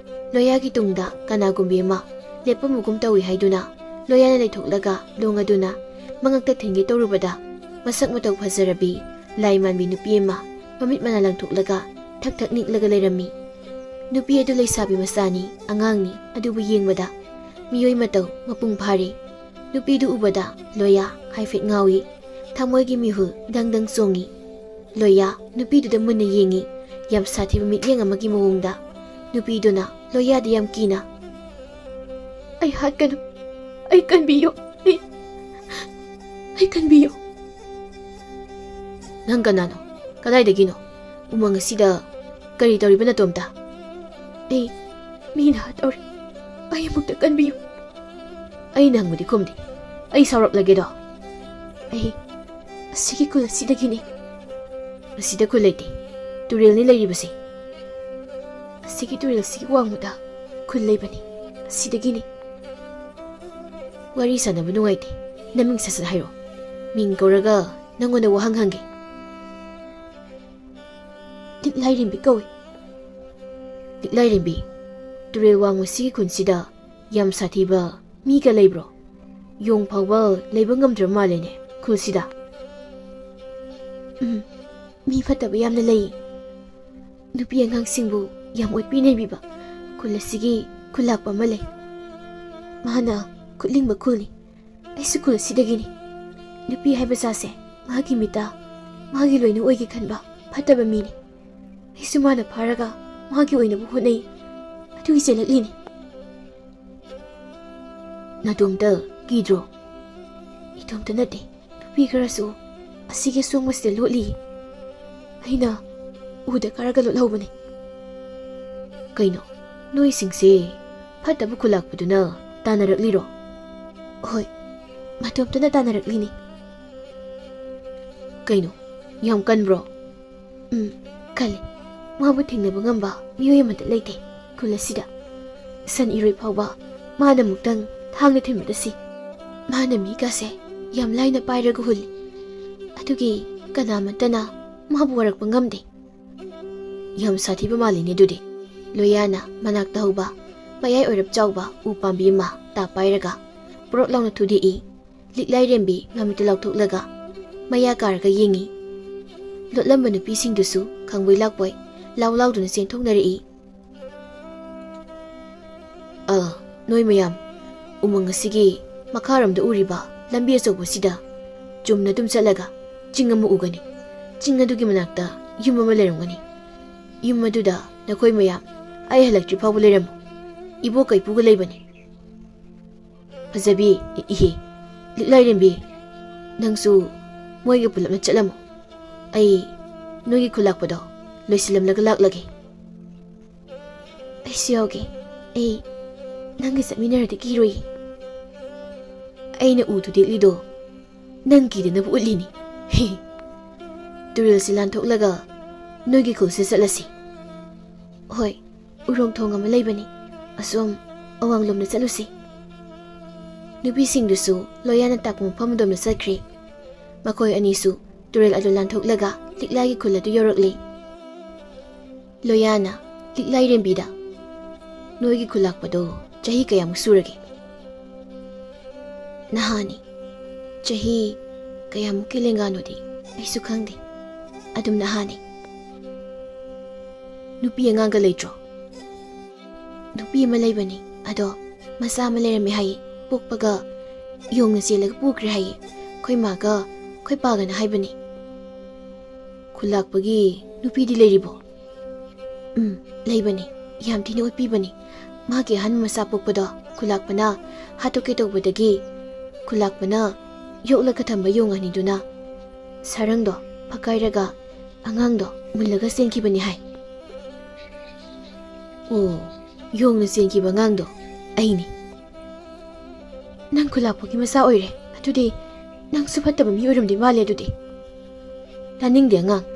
ꯂꯣꯌꯥꯒꯤ ꯇꯨꯡꯗ ꯀꯅꯥꯒꯨꯝꯕꯤ ꯑꯃ ꯂꯦꯞꯄꯝꯕꯒꯨꯝ ꯇꯧꯏ ꯍꯥꯏꯗꯨꯅ ꯂꯣꯌꯥꯅ ꯂꯩꯊꯣꯛꯂꯒ ꯂꯣꯡ ꯑꯗꯨꯅ ꯃꯉꯛꯇ ꯊꯤꯟꯒꯦ ꯇꯧꯔꯨꯕꯗ, ꯃꯁꯛ ꯃꯇꯧ ꯐꯖꯔꯕꯤ ꯂꯥꯏ ꯃꯥꯟꯕꯤ ꯅꯨꯄꯤ ꯑꯃ ꯃꯃꯤꯠ ꯃꯅꯥ ꯂꯪꯊꯣꯛꯂꯒ ꯊꯛ ꯊꯛ ꯅꯤꯛꯂꯒ ꯂꯩꯔꯝꯃꯤ꯫ ꯅꯨꯄꯤ ꯑꯗꯨ ꯂꯩꯁꯥꯕꯤ ꯃꯆꯥꯅꯤ, ꯑꯉꯥꯡꯅꯤ, ꯑꯗꯨꯕꯨ ꯌꯦꯡꯕꯗ ꯃꯤꯑꯣꯏ ꯃꯇꯧ ꯃꯄꯨꯡ ꯐꯥꯔꯦ꯫ ꯅꯨꯄꯤꯗꯨ ꯎꯕꯗ ꯂꯣꯌꯥ ꯍꯥꯏꯐꯦꯠ ꯉꯥꯎꯏ꯫ ꯊꯃꯣꯏꯒꯤ ꯃꯤꯍꯨꯜ ꯗꯪ ꯗꯪ ꯆꯣꯡꯏ꯫ ꯂꯣꯌꯥ ꯅꯨꯄꯤꯗꯨꯗ ꯃꯨꯟꯅ ꯌꯦꯡꯏ, ꯌꯥꯝ ꯁꯥꯊꯤꯕ ꯃꯤꯠꯌꯦꯡ ꯑꯃꯒꯤ ꯃꯑꯣꯡꯗ꯫ ꯅꯨꯄꯤꯗꯨꯅ ꯂꯣꯌꯥꯗ ꯌꯥꯝ ꯀꯤꯅ, "ꯑꯩ ꯍꯥꯠꯀꯅꯨ, ꯑꯩ ꯀꯟꯕꯤꯌꯨ, ꯑꯩ, ꯑꯩ ꯀꯟꯕꯤꯌꯨ꯫" "ꯅꯪ ꯀꯅꯥꯅꯣ? ꯀꯗꯥꯏꯗꯒꯤꯅꯣ? ꯎꯃꯪ ꯑꯁꯤꯗ ꯀꯔꯤ ꯇꯧꯔꯤꯕ ꯅꯇꯣꯝꯇ?" "ꯑꯩ ꯃꯤꯅ ꯍꯥꯠꯇꯧꯔꯦ, ꯑꯩ ꯑꯃꯨꯛꯇ ꯀꯟꯕꯤꯌꯨ꯫" "ꯑꯩꯅ ꯍꯪꯕꯗꯤ ꯈꯨꯝꯗꯦ, ꯑꯩ ꯁꯥꯎꯔꯛꯂꯒꯦꯗꯣ?" "ꯑꯩ ꯑꯁꯤꯒꯤ ꯈꯨꯜ ꯑꯁꯤꯗꯒꯤꯅꯤ꯫" "ꯑꯁꯤꯗ ꯈꯨꯜ ꯂꯩꯇꯦ, ꯇꯨꯔꯦꯜꯅꯤ ꯂꯩꯔꯤꯕꯁꯦ꯫" "ꯑꯁꯤꯒꯤ ꯇꯨꯔꯦꯜꯁꯤꯒꯤ ꯋꯥꯡꯃꯗ ꯈꯨꯜ ꯂꯩꯕꯅꯤ, ꯑꯁꯤꯗꯒꯤꯅꯤ꯫" "ꯋꯥꯔꯤ ꯁꯥꯟꯅꯕ ꯅꯨꯡꯉꯥꯏꯇꯦ, ꯅꯃꯤꯡ ꯁꯠ ꯁꯠ ꯍꯥꯏꯔꯣ꯫ ꯃꯤꯡ ꯀꯧꯔꯒ ꯅꯪꯉꯣꯟꯗ ꯋꯥꯍꯪ ꯍꯪꯒꯦ꯫" "ꯂꯤꯛꯂꯥꯏꯔꯦꯝꯕꯤ ꯀꯧꯏ꯫" "ꯂꯤꯛꯂꯥꯏꯔꯦꯝꯕꯤ, ꯇꯨꯔꯦꯜ ꯋꯥꯡꯃꯁꯤꯒꯤ ꯈꯨꯟꯁꯤꯗ ꯌꯥꯝ ꯁꯥꯊꯤꯕ ꯃꯤꯒ ꯂꯩꯕ꯭ꯔꯣ? ꯌꯣꯡ ꯐꯥꯎꯕ ꯂꯩꯕ ꯉꯝꯗ꯭ꯔꯕ ꯃꯥꯜꯂꯦꯅꯦ ꯈꯨꯜꯁꯤꯗ꯫" "ꯎꯝ, ꯃꯤ ꯐꯠꯇꯕ ꯌꯥꯝꯅ ꯂꯩ꯫ ꯅꯨꯄꯤ ꯑꯉꯥꯡꯁꯤꯡꯕꯨ ꯌꯥꯝ ꯑꯣꯠꯄꯤ ꯅꯩꯕꯤꯕ ꯈꯨꯜ ꯑꯁꯤꯒꯤ ꯈꯨꯜꯂꯥꯛꯄ ꯑꯃ ꯂꯩ꯫ ꯃꯍꯥꯛꯅ ꯈꯨꯠꯂꯤꯡꯕ ꯈꯨꯜꯅꯤ꯫ ꯑꯩꯁꯨ ꯈꯨꯜ ꯑꯁꯤꯗꯒꯤꯅꯤ꯫ ꯅꯨꯄꯤ ꯍꯥꯏꯕ ꯖꯥꯠꯁꯦ ꯃꯍꯥꯛꯀꯤ ꯃꯤꯠꯇ ꯃꯥꯒꯤ ꯂꯣꯏꯅ ꯑꯣꯏꯒꯦ ꯈꯟꯕ ꯐꯠꯇꯕ ꯃꯤꯅꯤ꯫ ꯑꯩꯁꯨ ꯃꯥꯅ ꯐꯥꯔꯒ ꯃꯥꯒꯤ ꯑꯣꯏꯅꯕ ꯍꯣꯠꯅꯩ꯫ ꯑꯗꯨꯒꯤ ꯆꯦꯜꯂꯛꯂꯤꯅꯤ꯫" "ꯅꯇꯣꯝꯇ ꯀꯤꯗ꯭ꯔꯣ?" "ꯏꯇꯣꯝꯇ ꯅꯠꯇꯦ, ꯅꯨꯄꯤ ꯈꯔꯁꯨ ꯑꯁꯤꯒꯤ ꯑꯁꯣꯡꯕꯁꯤꯗ ꯂꯣꯠꯂꯤ꯫ ꯑꯩꯅ ꯎꯗ ꯀꯥꯔꯒ ꯂꯣꯠꯍꯧꯕꯅꯤ꯫" "ꯀꯩꯅꯣ, ꯅꯣꯏꯁꯤꯡꯁꯦ ꯐꯠꯇꯕ ꯈꯨꯜꯂꯥꯛꯄꯗꯨꯅ ꯇꯥꯟꯅꯔꯛꯂꯤꯔꯣ?" "ꯍꯣꯏ, ꯃꯇꯣꯝꯇꯅ ꯇꯥꯟꯅꯔꯛꯂꯤꯅꯤ꯫" "ꯀꯩꯅꯣ, ꯌꯥꯝ ꯀꯟꯕ꯭ꯔꯣ?" "ꯎꯝ, ꯀꯜꯂꯤ꯫ ꯃꯥꯕꯨ ꯊꯦꯡꯅꯕ ꯉꯝꯕ ꯃꯤꯑꯣꯏ ꯑꯃꯠꯇ ꯂꯩꯇꯦ ꯈꯨꯜ ꯑꯁꯤꯗ꯫ ꯁꯟ ꯏꯔꯣꯏ ꯐꯥꯎꯕ ꯃꯥꯅ ꯑꯃꯨꯛꯇꯪ ꯊꯥꯡꯅ ꯊꯤꯟꯕꯗ ꯁꯤ꯫ ꯃꯥꯅ ꯃꯤꯒꯁꯦ ꯌꯥꯝ ꯂꯥꯏꯅ ꯄꯥꯏꯔꯒ ꯍꯨꯜꯂꯤ꯫ ꯑꯗꯨꯒꯤ ꯀꯅꯥꯃꯠꯇꯅ ꯃꯥꯕꯨ ꯋꯥꯔꯛꯄ ꯉꯝꯗꯦ꯫ ꯌꯥꯝ ꯁꯥꯊꯤꯕ ꯃꯥꯜꯂꯤꯅꯦ ꯑꯗꯨꯗꯤ꯫ ꯂꯣꯌꯥꯅ ꯃꯅꯥꯛꯇ ꯍꯧꯕ ꯃꯌꯥꯏ ꯑꯣꯏꯔꯞ ꯆꯥꯎꯕ ꯎ ꯄꯥꯝꯕꯤ ꯑꯃ ꯇꯥ ꯄꯥꯏꯔꯒ ꯄꯨꯔꯛ ꯂꯥꯎꯅ ꯊꯨꯗꯦꯛꯏ꯫ ꯂꯤꯛꯂꯥꯏꯔꯦꯝꯕꯤ ꯃꯃꯤꯠꯇ ꯂꯥꯎꯊꯣꯛꯂꯒ ꯃꯌꯥ ꯀꯥꯔꯒ ꯌꯦꯡꯏ꯫ ꯂꯣꯠꯂꯝꯕ ꯅꯨꯄꯤꯁꯤꯡꯗꯨꯁꯨ ꯈꯪꯕꯣꯏ ꯂꯥꯛꯄꯣꯏ ꯂꯥꯎ ꯂꯥꯎꯗꯨꯅ ꯆꯦꯟꯊꯣꯛꯅꯔꯛꯏ꯫ "ꯑ, ꯅꯣꯏ ꯃꯌꯥꯝ, ꯎꯃꯪ ꯑꯁꯤꯒꯤ ꯃꯈꯥꯔꯣꯝꯗ ꯎꯔꯤꯕ ꯂꯝꯕꯤ ꯑꯆꯧꯕꯁꯤꯗ ꯆꯨꯝꯅ ꯑꯗꯨꯝ ꯆꯠꯂꯒ ꯆꯤꯡ ꯑꯃ ꯎꯒꯅꯤ꯫ ꯆꯤꯡ ꯑꯗꯨꯒꯤ ꯃꯅꯥꯛꯇ ꯌꯨꯝ ꯑꯃ ꯂꯩꯔꯝꯒꯅꯤ꯫ ꯌꯨꯝ ꯑꯗꯨꯗ ꯅꯈꯣꯏ ꯃꯌꯥꯝ ꯑꯩ ꯍꯜꯂꯛꯇ꯭ꯔꯤ ꯐꯥꯎꯕ ꯂꯩꯔꯝꯃꯨ꯫ ꯏꯕꯣꯛꯀ ꯏꯄꯨꯒ ꯂꯩꯕꯅꯤ꯫" "ꯐꯖꯕꯤ, ꯏ-, ꯏꯍꯦ, ꯂꯤꯛꯂꯥꯏꯔꯦꯝꯕꯤ, ꯅꯪꯁꯨ ꯃꯣꯏꯒ ꯄꯨꯂꯞꯅ ꯆꯠꯂꯝꯃꯨ꯫ ꯑꯩ ꯅꯣꯏꯒꯤ ꯈꯨꯜ ꯂꯥꯛꯄꯗꯣ ꯂꯣꯏꯁꯤꯜꯂꯝꯂꯒ ꯂꯥꯛꯂꯒꯦ꯫" "ꯑꯩꯁꯨ ꯌꯥꯎꯒꯦ꯫ ꯑꯩ ꯅꯪꯒ ꯆꯠꯃꯤꯟꯅꯔꯗꯤ ꯀꯤꯔꯣꯏꯌꯦ꯫" "ꯑꯩꯅ ꯎ ꯊꯨꯗꯦꯛꯂꯤꯗꯣ ꯅꯪ ꯀꯤꯗꯅꯕ ꯎꯠꯂꯤꯅꯤ꯫" "ꯍꯦ, ꯇꯨꯔꯦꯜꯁꯤ ꯂꯥꯟꯊꯣꯛꯂꯒ ꯅꯣꯏꯒꯤ ꯈꯨꯜꯁꯦ ꯆꯠꯂꯁꯤ꯫" "ꯍꯣꯏ, ꯎꯔꯣꯡ ꯊꯣꯡ ꯑꯃ ꯂꯩꯕꯅꯤ, ꯑꯁꯣꯝ ꯑꯋꯥꯡꯂꯣꯝꯗ ꯆꯠꯂꯨꯁꯤ꯫" ꯅꯨꯄꯤꯁꯤꯡꯗꯨꯁꯨ ꯂꯣꯌꯥꯅ ꯇꯥꯛꯄ ꯃꯐꯝ ꯑꯗꯣꯝꯗ ꯆꯠꯈ꯭ꯔꯦ꯫ ꯃꯈꯣꯏ ꯑꯅꯤꯁꯨ ꯇꯨꯔꯦꯜ ꯑꯗꯨ ꯂꯥꯟꯊꯣꯛꯂꯒ ꯂꯤꯛꯂꯥꯒꯤ ꯈꯨꯜ ꯑꯗꯨ ꯌꯧꯔꯛꯂꯦ꯫ ꯂꯣꯌꯥꯅ ꯂꯤꯛꯂꯥꯏꯔꯦꯝꯕꯤꯗ, "ꯅꯣꯏꯒꯤ ꯈꯨꯜ ꯂꯥꯛꯄꯗꯣ ꯆꯍꯤ ꯀꯌꯥꯃꯨꯛ ꯁꯨꯔꯒꯦ?" "ꯅꯍꯥꯅꯤ꯫ ꯆꯍꯤ ꯀꯌꯥꯃꯨꯛꯀꯤ ꯂꯦꯡꯒꯥꯅꯣꯗꯤ ꯑꯩꯁꯨ ꯈꯪꯗꯦ꯫ ꯑꯗꯨꯝ ꯅꯍꯥꯅꯤ꯫" "ꯅꯨꯄꯤ ꯑꯉꯥꯡꯒ ꯂꯩꯇ꯭ꯔꯣ?" "ꯅꯨꯄꯤ ꯑꯃ ꯂꯩꯕꯅꯤ, ꯑꯗꯣ ꯃꯆꯥ ꯑꯃ ꯂꯩꯔꯝꯃꯦ ꯍꯥꯏꯌꯦ꯫ ꯄꯣꯛꯄꯒ ꯌꯣꯡꯅ ꯆꯦꯜꯂꯒ ꯄꯨꯈ꯭ꯔꯦ ꯍꯥꯏꯌꯦ꯫ ꯑꯩꯈꯣꯏ ꯃꯥꯒ ꯑꯩꯈꯣꯏ ꯄꯥꯒꯅ ꯍꯥꯏꯕꯅꯤ꯫" "ꯈꯨꯜ ꯂꯥꯛꯄꯒꯤ ꯅꯨꯄꯤꯗꯤ ꯂꯩꯔꯤꯕꯣ?" "ꯎꯝ, ꯂꯩꯕꯅꯤ꯫ ꯌꯥꯝ ꯊꯤꯅ ꯑꯣꯠꯄꯤꯕꯅꯤ꯫ ꯃꯥꯒꯤ ꯑꯍꯥꯟꯕ ꯃꯆꯥ ꯄꯣꯛꯄꯗꯣ ꯈꯨꯜ ꯂꯥꯛꯄꯅ ꯍꯥꯠꯇꯣꯛꯀꯦ ꯇꯧꯕꯗꯒꯤ ꯈꯨꯜ ꯂꯥꯛꯄꯅ ꯌꯣꯛꯂꯒ ꯊꯝꯕ ꯌꯣꯡ ꯑꯅꯤꯗꯨꯅ ꯁꯔꯪꯗꯣ ꯐꯛꯀꯥꯏꯔꯒ ꯑꯉꯥꯡꯗꯣ ꯃꯨꯜꯂꯒ ꯆꯦꯟꯈꯤꯕꯅꯤ ꯍꯥꯏ꯫" "ꯑꯣ, ꯌꯣꯡꯅ ꯆꯦꯟꯈꯤꯕ ꯑꯉꯥꯡꯗꯣ ꯑꯩꯅꯤ꯫" "ꯅꯪ ꯈꯨꯜ ꯂꯥꯛꯄꯒꯤ ꯃꯆꯥ ꯑꯣꯏꯔꯦ꯫ ꯑꯗꯨꯗꯤ ꯅꯪꯁꯨ ꯐꯠꯇꯕ ꯃꯤ ꯑꯣꯏꯔꯝꯗꯣꯏ ꯃꯥꯜꯂꯦ ꯑꯗꯨꯗꯤ꯫" "ꯇꯥꯅꯤꯡꯗꯦ ꯑꯉꯥꯡ꯫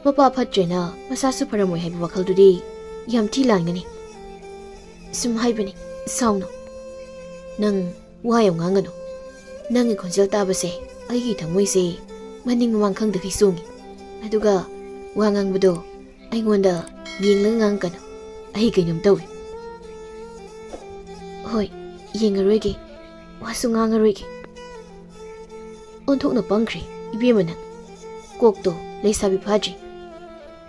ꯃꯄꯥ ꯐꯠꯇ꯭ꯔꯦꯅ ꯃꯆꯥꯁꯨ ꯐꯔꯝꯃꯣꯏ ꯍꯥꯏꯕ ꯋꯥꯈꯜꯗꯨꯗꯤ ꯌꯥꯝ ꯊꯤ ꯂꯥꯟꯒꯅꯤ꯫" "ꯁꯨꯝ ꯍꯥꯏꯕꯅꯤ, ꯁꯥꯎꯅꯨ꯫" "ꯅꯪ ꯋꯥ ꯌꯥꯝ ꯉꯥꯡꯒꯅꯨ꯫ ꯅꯪꯒꯤ ꯈꯣꯟꯖꯦꯜ ꯇꯥꯕꯁꯦ ꯑꯩꯒꯤ ꯊꯃꯣꯏꯁꯦ ꯃꯅꯤꯡ ꯃꯃꯥꯡ ꯈꯪꯗꯈꯩ ꯆꯣꯡꯉꯤ꯫ ꯑꯗꯨꯒ ꯋꯥ ꯉꯥꯡꯕꯗꯣ ꯑꯩꯉꯣꯟꯗ ꯌꯦꯡꯂꯒ ꯉꯥꯡꯒꯅꯨ꯫ ꯑꯩ ꯀꯩꯅꯣꯝ ꯇꯧꯏ꯫ ꯍꯣꯏ, ꯌꯦꯡꯉꯔꯣꯏꯒꯦ꯫ ꯋꯥꯁꯨ ꯉꯥꯡꯉꯔꯣꯏꯒꯦ꯫ ꯑꯣꯟꯊꯣꯛꯅ ꯄꯪꯈ꯭ꯔꯦ ꯏꯕꯦꯝꯃ ꯅꯪ꯫ ꯀꯣꯛꯇꯣ ꯂꯩꯁꯥꯕꯤ ꯐꯥꯗ꯭ꯔꯤ꯫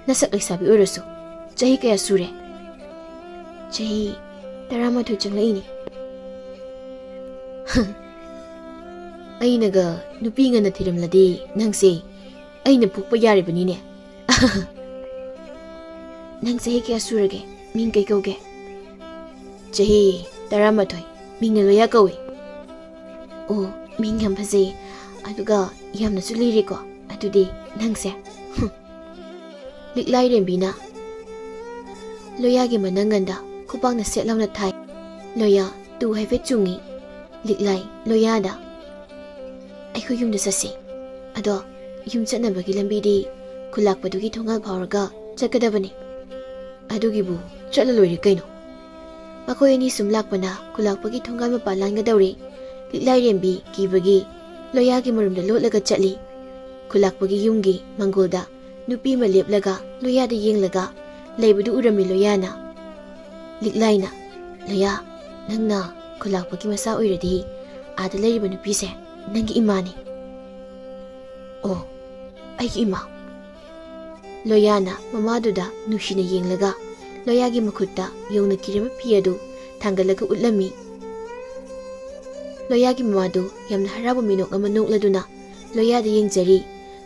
ꯅꯁꯛ ꯂꯩꯁꯥꯕꯤ ꯑꯣꯏꯔꯁꯨ ꯆꯍꯤ ꯀꯌꯥ ꯁꯨꯔꯦ? ꯆꯍꯤ ꯇꯔꯥꯃꯥꯊꯣꯏ ꯆꯪꯂꯛꯏꯅꯦ꯫ ꯑꯩꯅꯒ ꯅꯨꯄꯤ ꯉꯟꯅ ꯊꯤꯔꯝꯂꯗꯤ ꯅꯪꯁꯦ ꯑꯩꯅ ꯄꯣꯛꯄ ꯌꯥꯔꯤꯕꯅꯤꯅꯦ꯫ ꯅꯪ ꯆꯍꯤ ꯀꯌꯥ ꯁꯨꯔꯒꯦ? ꯃꯤꯡ ꯀꯩ ꯀꯧꯒꯦ? ꯆꯍꯤ ꯇꯔꯥꯃꯥꯊꯣꯏ꯫ ꯃꯤꯡꯅ ꯂꯣꯌꯥ ꯀꯧꯏ꯫ ꯑꯣ, ꯃꯤꯡ ꯌꯥꯝ ꯐꯖꯩ꯫ ꯑꯗꯨꯒ ꯌꯥꯝꯅꯁꯨ ꯂꯤꯔꯦꯀꯣ꯫ ꯑꯗꯨꯗꯤ ꯅꯪꯁꯦ, ꯍꯨꯝ꯫ ꯂꯤꯛꯂꯥꯏꯔꯦꯝꯕꯤꯅ ꯂꯣꯌꯥꯒꯤ ꯃꯅꯪꯒꯟꯗ ꯈꯨꯕꯥꯛꯅ ꯁꯦꯠ ꯂꯥꯎꯅ ꯊꯥꯏ꯫ ꯂꯣꯌꯥ ꯇꯨ ꯍꯥꯏꯐꯦꯠ ꯆꯨꯡꯉꯤ꯫ ꯂꯤꯛꯂꯥꯏ ꯂꯣꯌꯥꯗ, "ꯑꯩꯈꯣꯏ ꯌꯨꯝꯗ ꯆꯠꯁꯤ꯫ ꯑꯗꯣ ꯌꯨꯝ ꯆꯠꯅꯕꯒꯤ ꯂꯝꯕꯤꯗꯤ ꯈꯨꯂꯥꯛꯄꯗꯨꯒꯤ ꯊꯣꯡꯒꯥꯜ ꯐꯥꯎꯔꯒ ꯆꯠꯀꯗꯕꯅꯤ꯫ ꯑꯗꯨꯒꯤꯕꯨ ꯆꯠꯂ ꯂꯣꯏꯔꯦ ꯀꯩꯅꯣ?" ꯃꯈꯣꯏ ꯑꯅꯤ ꯁꯨꯝ ꯂꯥꯛꯄꯅ ꯈꯨꯂꯥꯛꯄꯒꯤ ꯊꯣꯡꯒꯥꯜ ꯃꯄꯥ ꯂꯥꯟꯒꯗꯧꯔꯦ꯫ ꯂꯤꯛꯂꯥꯏꯔꯦꯝꯕꯤ ꯀꯤꯕꯒꯤ ꯂꯣꯌꯥꯒꯤ ꯃꯔꯨꯝꯗ ꯂꯣꯠꯂꯒ ꯆꯠꯂꯤ꯫ ꯈꯨꯂꯥꯛꯄꯒꯤ ꯌꯨꯝꯒꯤ ꯃꯪꯒꯣꯜꯗ ꯅꯨꯄꯤ ꯑꯃ ꯂꯦꯞꯂꯒ ꯂꯣꯌꯥꯗ ꯌꯦꯡꯂꯒ ꯂꯩꯕꯗꯨ ꯎꯔꯝꯃꯤ ꯂꯣꯌꯥꯅ꯫ ꯂꯤꯛꯂꯥꯏꯅ, "ꯂꯣꯌꯥ, ꯅꯪꯅ ꯈꯨꯂꯥꯛꯄꯒꯤ ꯃꯆꯥ ꯑꯣꯏꯔꯗꯤ ꯑꯥꯗ ꯂꯩꯔꯤꯕ ꯅꯨꯄꯤꯁꯦ ꯅꯪꯒꯤ ꯏꯃꯥꯅꯤ꯫" "ꯑꯣ, ꯑꯩꯒꯤ ꯏꯃꯥ?" ꯂꯣꯌꯥꯅ ꯃꯃꯥꯗꯨꯗ ꯅꯨꯡꯁꯤꯅ ꯌꯦꯡꯂꯒ ꯂꯣꯌꯥꯒꯤ ꯃꯈꯨꯠꯇ ꯌꯣꯡꯅ ꯀꯤꯔꯕ ꯐꯤ ꯑꯗꯨ ꯊꯥꯡꯒꯠꯂꯒ ꯎꯠꯂꯝꯃꯤ꯫ ꯂꯣꯌꯥꯒꯤ ꯃꯃꯥꯗꯨ ꯌꯥꯝꯅ ꯍꯔꯥꯎꯕ ꯃꯤꯅꯣꯛ ꯑꯃ ꯅꯣꯛꯂꯗꯨꯅ ꯂꯣꯌꯥꯗ ꯌꯦꯡꯖꯔꯤ꯫